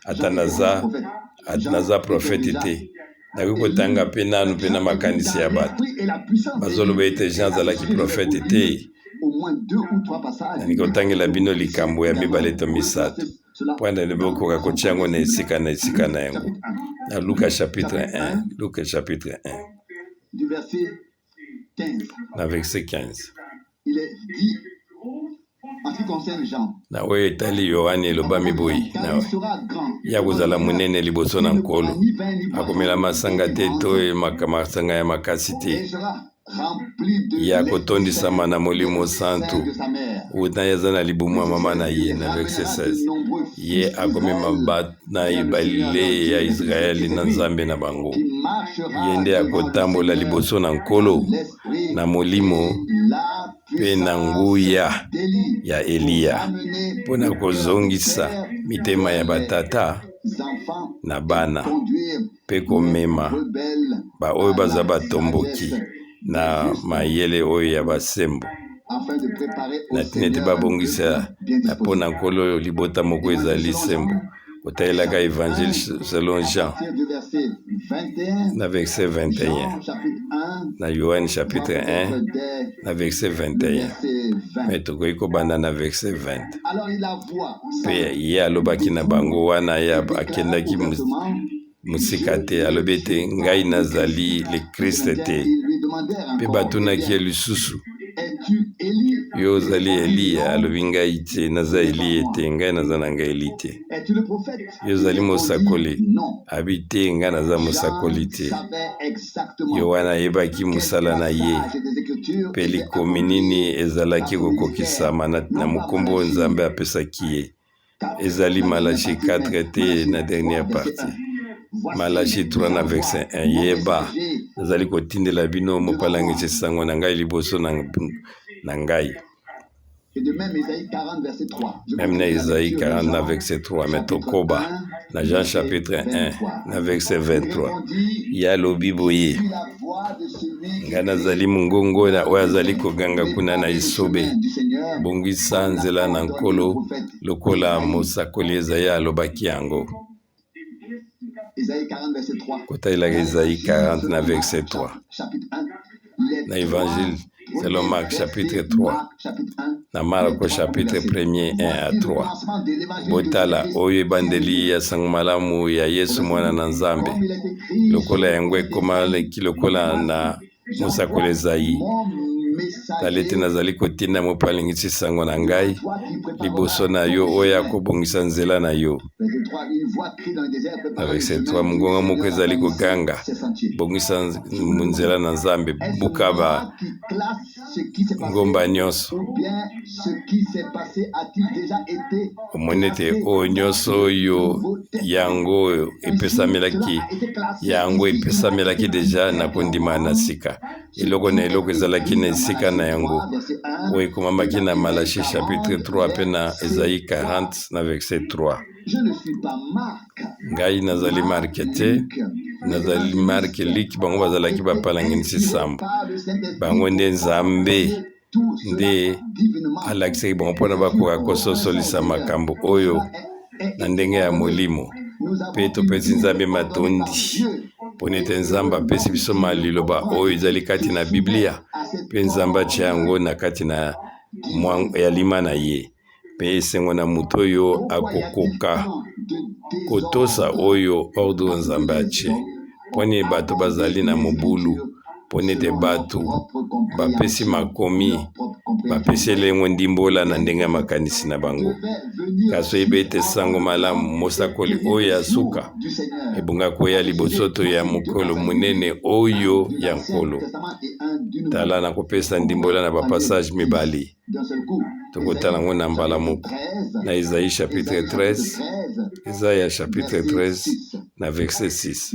ata naza profete te, nakoki kotanga mpe nanu mpe na makanisi ya bato bazoloba ete Jean azalaki profete te. Nalingi kotangela bino likambo ya mibale to misato mpo ete bokoka kotia yango na esika na esika na yango. Na Luka chapitre 1, Luka chapitre 1 na verset 15. Na oyo etali Yoane elobami boye, na ya kozala monene liboso na Nkolo, akomela masanga te to masanga ya makasi te, ye akotondisama na Molimo Santu uta ye aza na libumu ya mama na ye. Na verset 16, ye akomema bana ebale ya Israele na Nzambe na bango, ye nde akotambola liboso na Nkolo na molimo mpe na nguya ya Eliya, mpo na kozongisa mitema ya batata na bana mpe komema baoyo baza batomboki na mayele oyo ya basembo, na ntina ete babongisa na mpo na Nkolo oyo libota moko ezali sembo. Kotalelaka Evangile selon Jean na verset 21, na Yohane chapitre 1 na verset 21, me tokoki kobanda na verset 20. Mpe ye alobaki na bango wana ye akendaki mosika te, alobi ete ngai nazali le Christ te. Mpe batunaki ye lisusu, yo ozali Eliya? Alobi, ngai te, naza Eliya te, ngai naza na ngai Eli te. Yo ozali mosakoli? Abi te, ngai naza mosakoli te. Yoane ayebaki mosala na ye mpe likomi nini ezalaki kokokisama na mokombo oyo Nzambe apesaki ye. Ezali Malachi 4 te na dernière partie. Malachi 3 na verset 1. Yeba, nazali kotindela bino mopalangisi sango na ngai liboso na ngai. Même na Isaïe 40 na verset 3, mais tokoba na Jean chapitre 1 na verset 23. Ye alobi boye, ngai nazali mongongo na oyo azali koganga kuna na esobe, bongisa nzela na Nkolo, lokola mosakoli Ezayi alobaki yango. Kotalelaka Esaïe 40 na verset 3, na Évangile selon Marc chapitre 3, na Marko chapitre 1er 1 à 3. Botala oyo ebandeli ya sango malamu ya Yesu mwana na Nzambe, lokola yango ekomaki lokola na mosakoli Ezayi. Tala ete nazali kotinda mopalingisi sango na ngai liboso na yo, oyo akobongisa nzela na yo. Na verset 3, mongonga moko ezali koganga, bongisa nzela na Nzambe, buka ba Ngomba nyonso. Omoni ete oyo nyonso oyo yango oyo epesamelaki, yango epesamelaki deja na kondima na sika. Eloko na eloko ezalaki na esika na yango. Oyo ekomamaki na Malachi chapitre 3 mpe na Esaïe 40 na verset 3. Ngai nazali Marke te, nazali Marke Luc, bango bazalaki bapalanganisi sambo. Bango nde Nzambe nde alakisaki bango mpona bakoka kososolisa makambo oyo na ndenge ya molimo. Mpe topesi Nzambe matondi mpo ete Nzambe apesi biso maliloba oyo ezali kati na Biblia, mpe Nzambe atya yango na kati na ya lima na ye. Mpe esengo na moto oyo akokoka kotosa oyo ordre Nzambe atie. Mpo nini bato bazali na mobulu? Mpo nete bato bapesi makomi, bapesi elengo ndimbola na ndenge ya makanisi na bango. Kasi oyebi ete sango malamu, mosakoli oyo ya suka, ebonga koya liboso to ya mokolo monene oyo ya Nkolo. Tala, nakopesa ndimbola na bapassage mibale. Tokotala yango na mbala moko na Esaïe chapitre 13, Esaïe chapitre 13 na verset 6.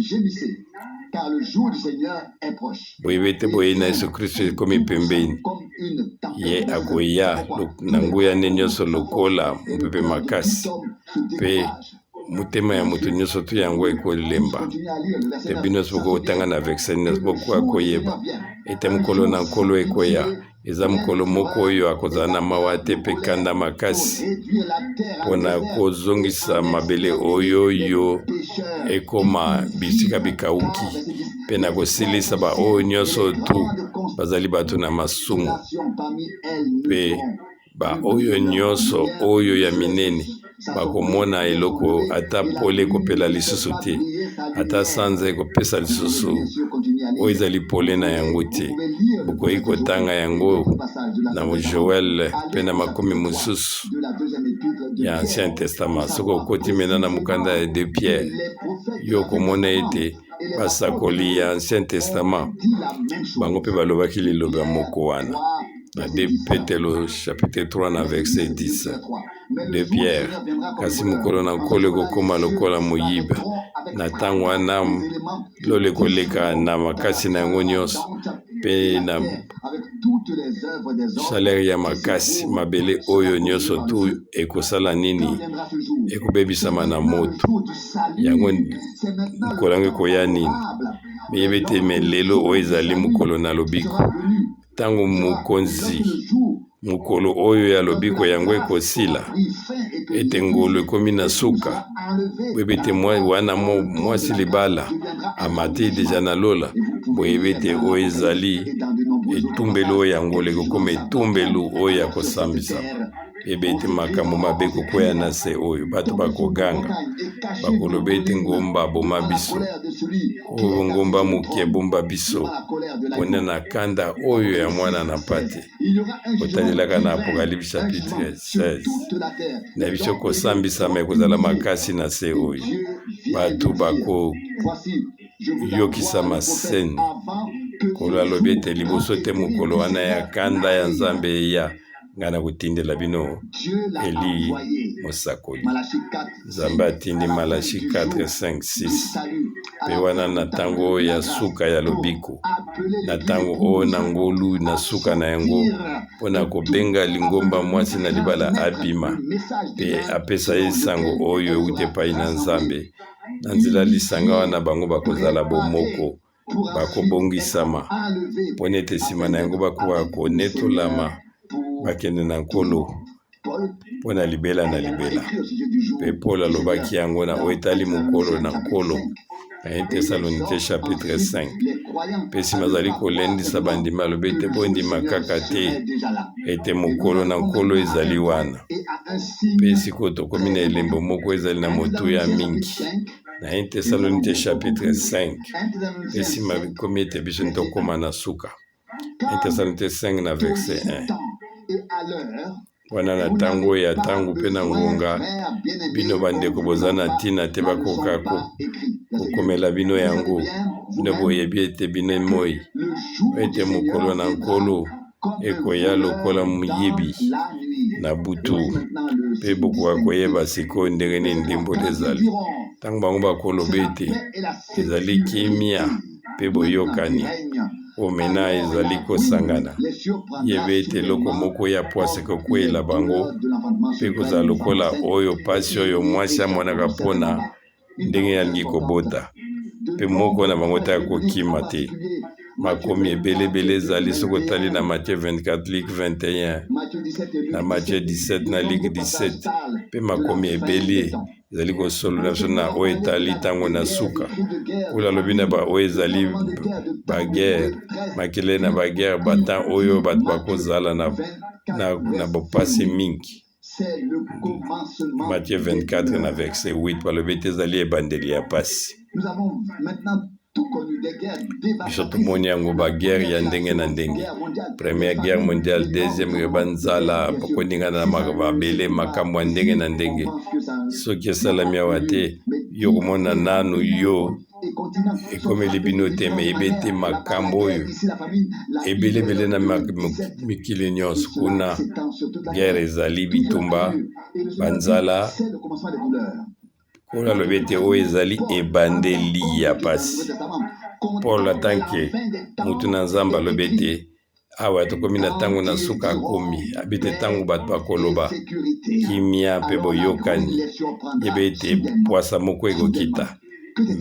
Boyebi ete boyei na Yesu Kristo ekomi pembeni, ye akoya na nguya nde nyonso lokola mopepe makasi, mpe motema ya moto nyonso to yango ekolemba. Mpe bino nyonso bokotanga na verset 9, bokoka koyeba ete mokolo na Nkolo ekoya. Eza mokolo moko oyo akozala na mawa te mpe kanda makasi mpo na kozongisa mabele oyo yo ekoma bisika bikauki mpe na kosilisa baoyo nyonso tu bazali bato na masumu mpe Baoyo nyonso oyo ya minene bakomona eloko, ata pole ekopela lisusu te, ata sanza ekopesa lisusu oyo ezali pole na yango te. Bokoki kotanga yango na Joel mpe na makomi mosusu ya Ancien Testament. Soki okoti mena na mokanda ya De Pierre, yo okomona ete basakoli ya Ancien Testament bango mpe balobaki liloba moko wana. Na 2 Petelo chapitre 3 na verset 10. 2 Pierre, kasi mokolo na Nkolo ekokoma lokola moyibi. Na ntango wana lola ekoleka na makasi na yango nyonso mpe na chaleur ya makasi, mabele oyo nyonso tu ekosala nini? Ekobebisama na moto. Yango mokolo yango ekoya nini? Miyebi ete me lelo oyo ezali mokolo na lobiko. Ntango mokonzi mokolo oyo ya lobiko yango ekosila, ete ngolu ekomi na suka, boyebi ete wana mwasi libala amati deja na lola, boyebi ete oyo ezali etumbelo oyo ya ngolu ekokoma etumbelo oyo ya kosambisama. Ebe ete makambo mabe kokwea na se oyo, bato bakoganga, bakoloba ete ngomba boma biso, oyo ngomba moke bomba biso, mpona na kanda oyo ya mwana na mpate. Kotalelaka na Apocalypse chapitre 16, na biso kosambisama ekozala makasi na se oyo, bato bakoyokisama seni. Nkolo alobi ete liboso te mokolo wana ya kanda ya Nzambe eya, ngai nakotindela bino Eli mosakoli. Nzambe atindi Malachi 4, 5, 6. Mpe wana na ntango oyo ya suka ya lobiko, na ntango oyo na ngolu na suka na yango, mpo na kobenga lingomba mwasi na libala abima mpe apesa ye sango oyo euti epai na Nzambe. Na nzela lisanga wana bango bakozala bomoko, bakobongisama mpo ete nsima na yango bakoka konetolama bakende na Nkolo mpo na libela na libela. Mpe Paul alobaki yango na oyo etali mokolo na Nkolo na 1 Thessaloniciens chapitre 5. Mpe nsima azali kolendisa bandimi, alobi ete bondima kaka te ete mokolo na Nkolo ezali wana. Mpe sikoyo tokomi na elembo moko ezali na motuya mingi na 1 Thessaloniciens chapitre 5. Mpe nsima ekomi ete biso tokóma na suka. 1 Thessaloniciens 5 na verset 1. Wana na ntango ya ntango mpe na ngonga, bino bandeko boza na ntina te bakoka kokomela bino yango. Bino boyebi ete bino moi ete mokolo na Nkolo Ekoya lokola moyibi na butu, mpe bokoka koyeba sikoyo ndenge nini ndimbola ezali. Ntango bango bakoloba ete ezali kimia mpe boyokani, omena ezali kosangana, yeba ete eloko moko ya pwasa ekokweyela bango mpe kozala lokola oyo mpasi oyo mwasi amonaka mpo na ndenge alingi kobota, mpe moko na bango te akokima te. Makomi ebele ebele ezali soki otali na Matthieu 24, Luc 21, na Matthieu 17, na Luc 17, mpe makomi ebele ezali kosolola biso na oyo etali ntango na suka. Oyo alobi na baoyo ezali baguerre, makelele na baguerre, batemps oyo bato bakozala na bopasi mingi. Matthieu 24 na verset 8, balobi ete ezali ebandeli ya pasi. Biso tomoni yango, baguerre ya ndenge na ndenge, Première Guerre mondiale, Deuxième, banzala, bakoningana na mabele, makambo ya ndenge na ndenge. Soki esalami awa te, yo komona nanu yo ekomeli bino te, me yebi ete makambo oyo ebelebele na mikili nyonso kuna, guerre ezali, bitumba, banzala. Nkolo alobi ete oyo ezali ebandeli ya pasi. Paul, atanke mutu na Nzambe, alobi ete awa tokomi na ntango na suka. Akomi abi te ntango bato bakoloba kimia mpe boyokani, yeba ete pwasa moko ekokita,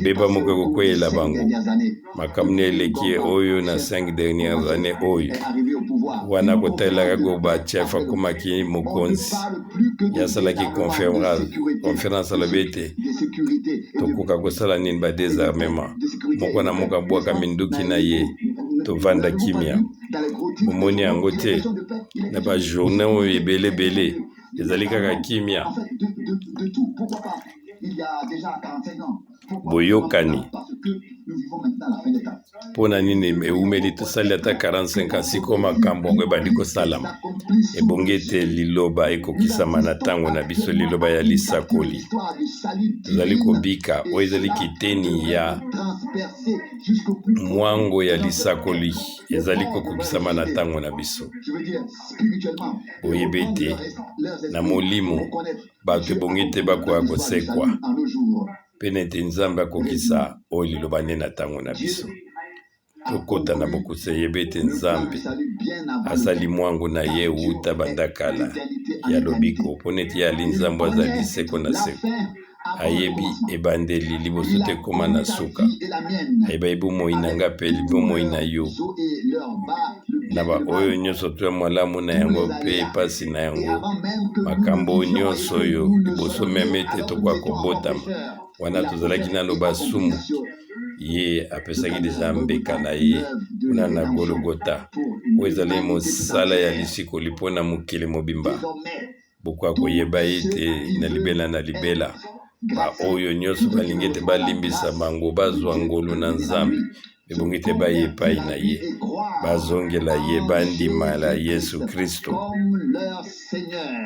mbeba moko ekokweyela bango. Makambo na eleki oyo na 5 dernières années oyo wana, kotalelaka Gorbatchev akomaki mokonzi, ye asalaki conférence, alobi ete tokoka kosala nini? Badésarmement, moko na moko abwaka minduki na ye, tovanda kimia. Omoni yango te na bajournée oyo ebelebele ezali kaka kimia, boyokani. Mpo na nini ewumeli? Tosali ata 45 ans, sikoyo makambo yango ebandi kosalama. Ebongi ete liloba ekokisama na ntango na biso, liloba ya lisakoli tozali kobika. Oyo ezali kiteni ya mwango ya lisakoli, ezali kokokisama na ntango na biso. Boyebi ete na molimo bato ebongi te bakoya kosekwa, mpe nete Nzambe akokisa oyo liloba nde na ntango na biso. Tokɔta na bokuse. Yeba ete Nzambe asali mwango na ye wuta banda kala ya lobiko, mpo neti ye ali Nzambe, azali seko na seko, ayebi ebandeli liboso te ekóma na suka. Ayeba bomoi na nga mpe bomoi na yo, na baoyo nyonso to ya malamu na yango mpe epasi na yango, makambo nyonso oyo liboso même ete tokoka kobotama. Wana tozalaki nano basumu, ye apesaki deja mbeka na ye kuna na Gologota, oyo ezali mosala ya lisikoli mpo na mokili mobimba. Bokoka koyeba ete na libela na libela, baoyo nyonso balingi ete balimbisa bango, bazwa ngolu na Nzambe, ebongi te baya epai na ye, bazongela ye, bandimala Yesu Kristo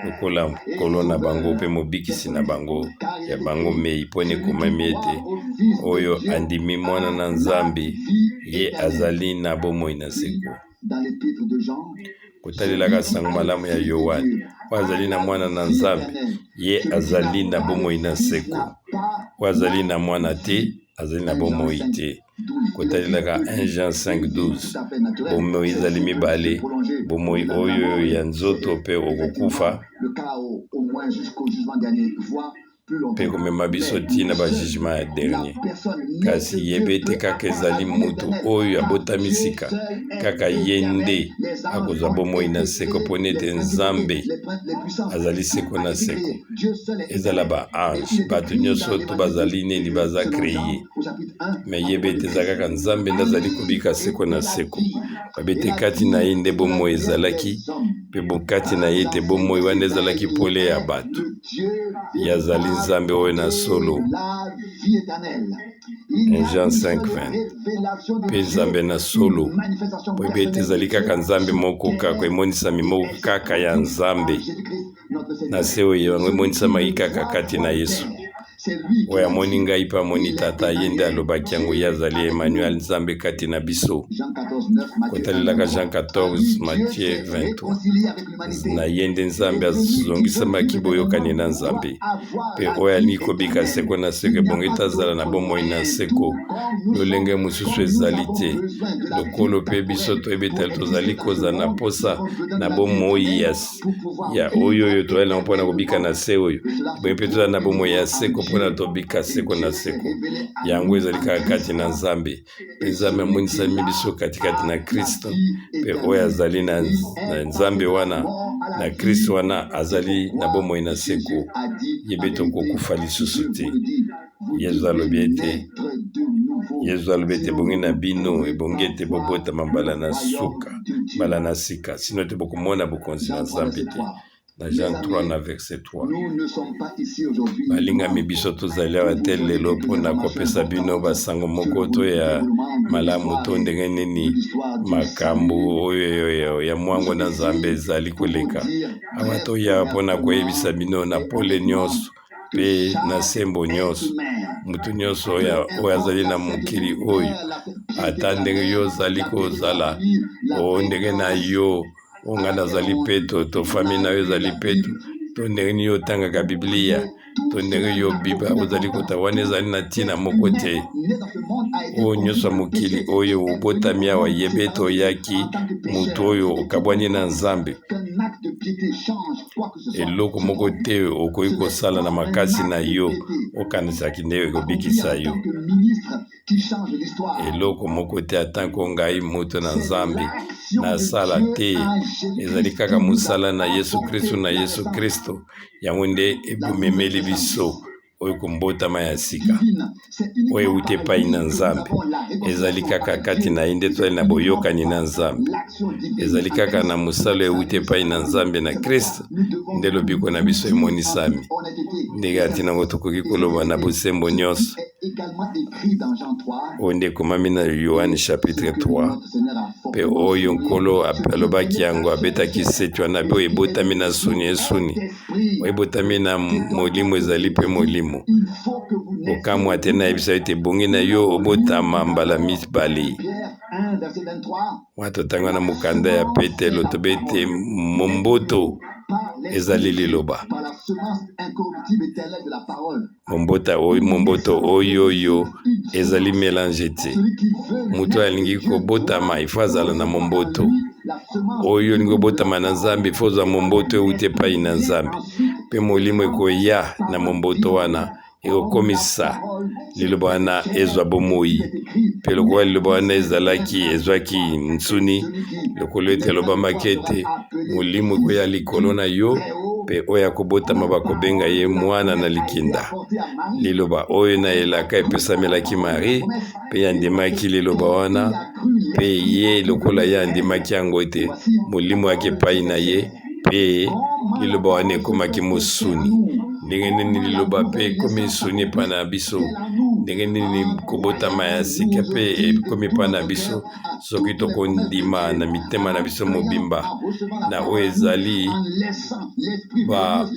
lokola Nkolo na bango mpe Mobikisi na bango ya bango mei. Mpo na ekomami ete oyo andimi Mwana na Nzambe, ye azali na bomoi na seko. Kotalelaka Sango Malamu ya Yoane, oyo azali na Mwana na Nzambe, ye azali na bomoi na seko. Oyo azali na Mwana te, azali na bomoi te. Kotalelaka 1 Jean 5 12, bomoi ezali mibale: bomoi oyo ya nzoto mpe okokufa, mpe komema biso ntina bajugement ya dernier. Kasi yeba ete kaka ezali motu oyo abotami sika, kaka ye nde akozwa bomoi na seko, mpo nete Nzambe azali seko na seko. Ezala baange, bato nyonso to bazali nini, baza créé, me yeba ete eza kaka Nzambe nde azali kobika seko na seko. Babe ete kati na ye nde bomoi ezalaki, mpe bokati na ye ete bomoi wana ezalaki pole ya bato. Ye azali Nzambe oyo na solo. Jean 5:20. Mpe Nzambe na solo, po ebe ete ezali kaka Nzambe moko, kaka emonisami moko kaka ya Nzambe na se oyo, yango emonisamaki kaka kati na Yesu. Oyo amoni ngai mpe amoni Tata, ye nde alobaki yango. Ye azali Emmanuel, Nzambe kati na biso. Kotalelaka Jean 14, Matthieu 23. Na ye nde Nzambe azongisamaki boyokani na Nzambe. Mpe oyo alingi kobika seko na seko ebongi ete azala na bomoi na seko. Lolenge mosusu ezali te. Lokolo mpe biso toyebi ete tozali kozala na mposa na bomoi ya ya oyo oyo tozali nango mpona kobika na se oyo boye mpe tozali na bomoi ya seko mpona tobika seko na seko. Yango ezali kaka kati na Nzambe, mpe Nzambe amonisami biso katikati na Kristo, mpe oyo azali na Nzambe wana, na Kristo wana, azali na bomoi na seko, ye mpe tokokufa lisusu te. Yezu alobi ete Yezu alobi ete ebongi na bino, ebongi ete bobotama mbala na suka, mbala na sika, sino te bokomona bokonzi na Nzambe te. Na Jean 3 na verset 3. Balingami, biso tozali awa te lelo mpo na kopesa bino basango moko to ya malamu to ndenge nini makambo oyo ya mwango na Nzambe ezali koleka. Awa toya mpo na koyebisa bino na pole nyonso mpe na sembo nyonso, moto nyonso oyo azali na mokili oyo, ata ndenge yo ozali kozala, o ndenge na yo, o ngai nazali peto, to fami na yo ezali peto, to ndenge nini yo otangaka Biblia, to ndenge yo biba ozali kota, wana ezali na ntina moko te. Oyo nyonso ya mokili oyo obotami awa, yeba ete oyaki moto oyo okabwani na Nzambe. Eloko moko te okoki kosala na makasi na yo okanisaki nde ekobikisa yo. Eloko moko te, atanko ngai moto na Nzambe nasala te, ezali kaka mosala na Yesu Kristo, na Yesu Kristo yango nde ebomemeli biso oyo kombotama ya sika oyo euti epai na Nzambe. Ezali kaka kati na ye nde tozali na boyokani na Nzambe. Ezali kaka na mosala euti epai na Nzambe na Kristo nde lobiko na biso emonisami. Ndenge ya ntina yango tokoki koloba na bosembo nyonso oyo nde ekomami na Yoane chapitre 3, mpe oyo Nkolo alobaki yango, abetaki seti wana, oyo ebotami na suni esuni, oyo ebotami na molimo ezali mpe molimo. Kokamwa te nayebisa ete ebongi na yo obotama mbala mibale. Wana totanga na mokanda ya Petelo, tobe ete momboto ezali liloba. Mombota oyo, momboto oyo oyo ezali melange te. Moto oyo alingi kobotama ifo azala na momboto oyo. Olingi kobotama na Nzambe, ifo ozwa momboto euti epai na Nzambe, mpe molimo ekoya na momboto wana, ekokomisa liloba wana ezwa bomoi. Mpe lokola liloba wana ezalaki ezwaki nsuni, lokolo ete elobamaki ete molimo ekoya likolo na yo, mpe oyo akobotama bakobenga ye mwana na likinda. Liloba oyo na elaka epesamelaki Marie, mpe andimaki liloba wana, mpe ye lokola ye andimaki yango ete molimo yaki epai na ye, mpe liloba wana ekomaki mosuni. Ndenge nini liloba mpe ekomi nsuni epai na biso? Ndenge nini kobotama ya sika mpe ekomi epai na biso? Soki tokondima na mitema na biso mobimba na oyo ezali ba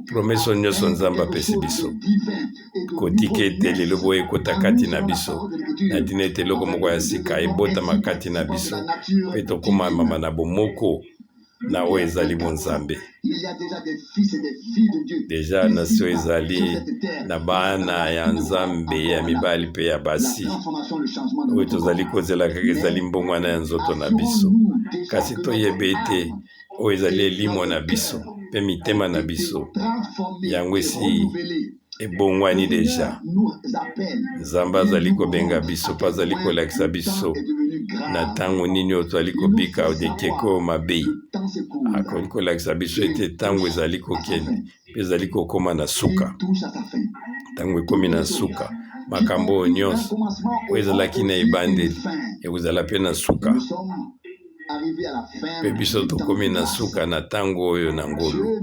promeso nyonso Nzambe apesi biso, kotika ete liloba oyo ekota kati na biso, na ntina ete eloko moko ya sika ebotama kati na biso, mpe tokóma mama na bomoko na oyo ezali bonzambe. Deja na se ezali na bana ya Nzambe ya mibali mpe ya basi, oyo tozali kozela kaka ezali mbongwana ya nzoto na biso. Kasi toyeba ete oyo ezali elimo na biso mpe mitema na biso, yango esi ebongwani deja. Nzambe azali kobenga biso mpe azali kolakisa biso na ntango nini oyo tozali kobika ekeko oyo mabe. Akoki kolakisa biso ete ntango ezali kokende mpe ezali kokoma na suka. Ntango ekomi na suka, makambo oyo nyonso oyo ezalaki na ebandeli ekozala mpe na suka. Mpe biso tokomi na suka na ntango oyo na ngolu.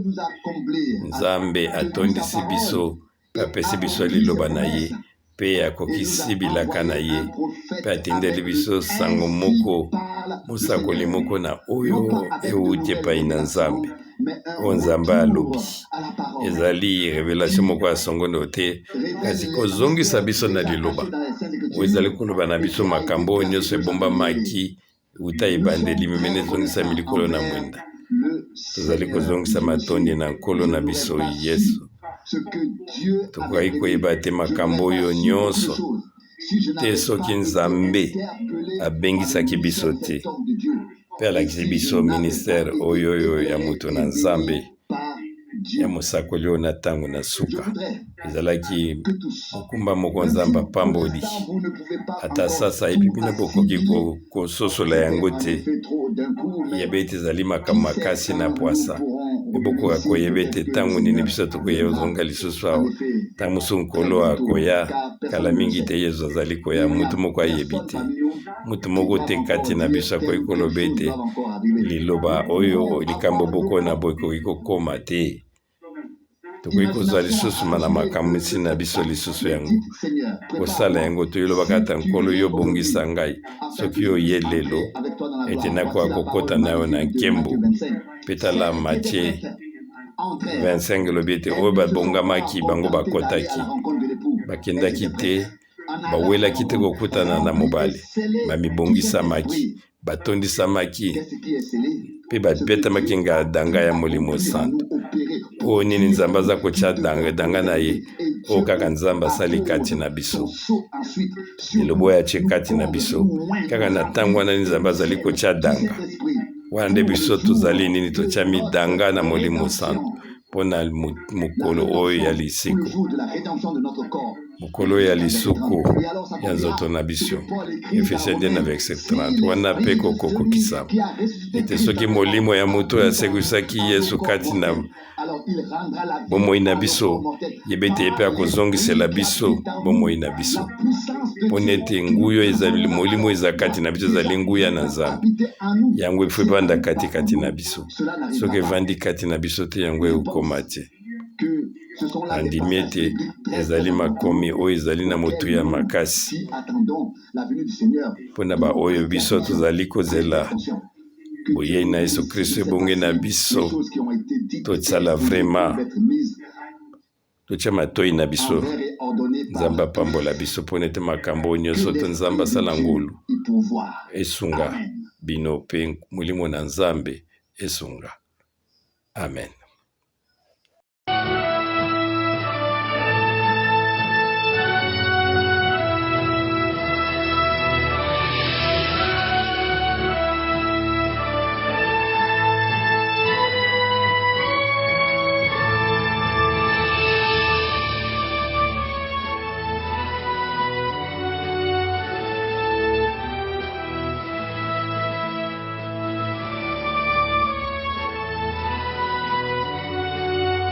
Nzambe atondisi biso mpe apesi biso liloba na ye, mpe akokisi bilaka na ye, mpe atindeli biso sango moko, mosakoli moko na oyo euti epai na Nzambe. Oyo Nzambe alobi ezali revelation moko ya songondo te, kasi kozongisa biso na liloba oyo ezali koloba na biso makambo oyo nyonso ebombamaki uta ebandeli memene ezongisami likolo na mwinda. Tozali kozongisa matondi na Nkolo na biso Yesu. Tokoki koyeba te makambo oyo nyonso te soki Nzambe abengisaki biso te mpe alakisi biso ministère oyo oyo ya moto na Nzambe ya mosakoli oyo na ntango na suka. Ezalaki mokumba moko Nzambe apamboli ata sasa epi bino bokoki kososola yango te. Yeba ete ezali makambo makasi na pwasa, mpe bokoka koyeba ete ntango nini biso tokoya kozonga lisusu awa. Ntango mosusu Nkolo akoya kala mingi te. Yesu azali koya, moto moko ayebi te, moto moko te kati na biso akoki koloba ete liloba oyo likambo boko na boye ekoki kokoma te. Tokoki kozwa lisusu na makambo na biso lisusu yango kosala yango. Toyelobaka ata Nkolo, yo bongisa ngai soki oye lelo ete nakoka kokota na yo na nkembo. Mpe tala Matie 25 elobi ete oyo babongamaki bango bakotaki, bakendaki te, bawelaki te kokutana na mobali, bamibongisamaki, batondisamaki mpe babetamaki danga ya Molimo Santo. Oyo nini Nzambe aza kotya danga, danga na ye, oyo kaka Nzambe asali kati na biso, liloba oyo atye kati na biso, kaka na ntango wana Nzambe azali kotya danga wana nde biso tozali nini, totyami danga na Molimo Santo mpo na mokolo oyo ya lisiko, mokolo ya lisuku ya nzoto na biso. Efesia 2 na verset 30 wana mpe kokokokisama ete soki molimo ya moto oyo asekwisaki Yesu kati na bomoi na biso, yeba ete ye mpe akozongisela biso bomoi na biso, mpo nete nguya ezali molimo eza kati na biso ezali nguya na Nzambe. Yango efo evanda katikati na biso. Soki evandi kati na biso te, yango ekokoma te. Nandimi ete ezali makomi oyo ezali na motuya makasi mpo na baoyo biso tozali kozela boyei na Yesu Kristo. Ebongi na biso tosala vraiment, totya matoi na biso. Nzambe apambola biso mpo ete makambo oyo nyonso to Nzambe asala ngolu esunga bino mpe molimo na Nzambe esunga. Amen.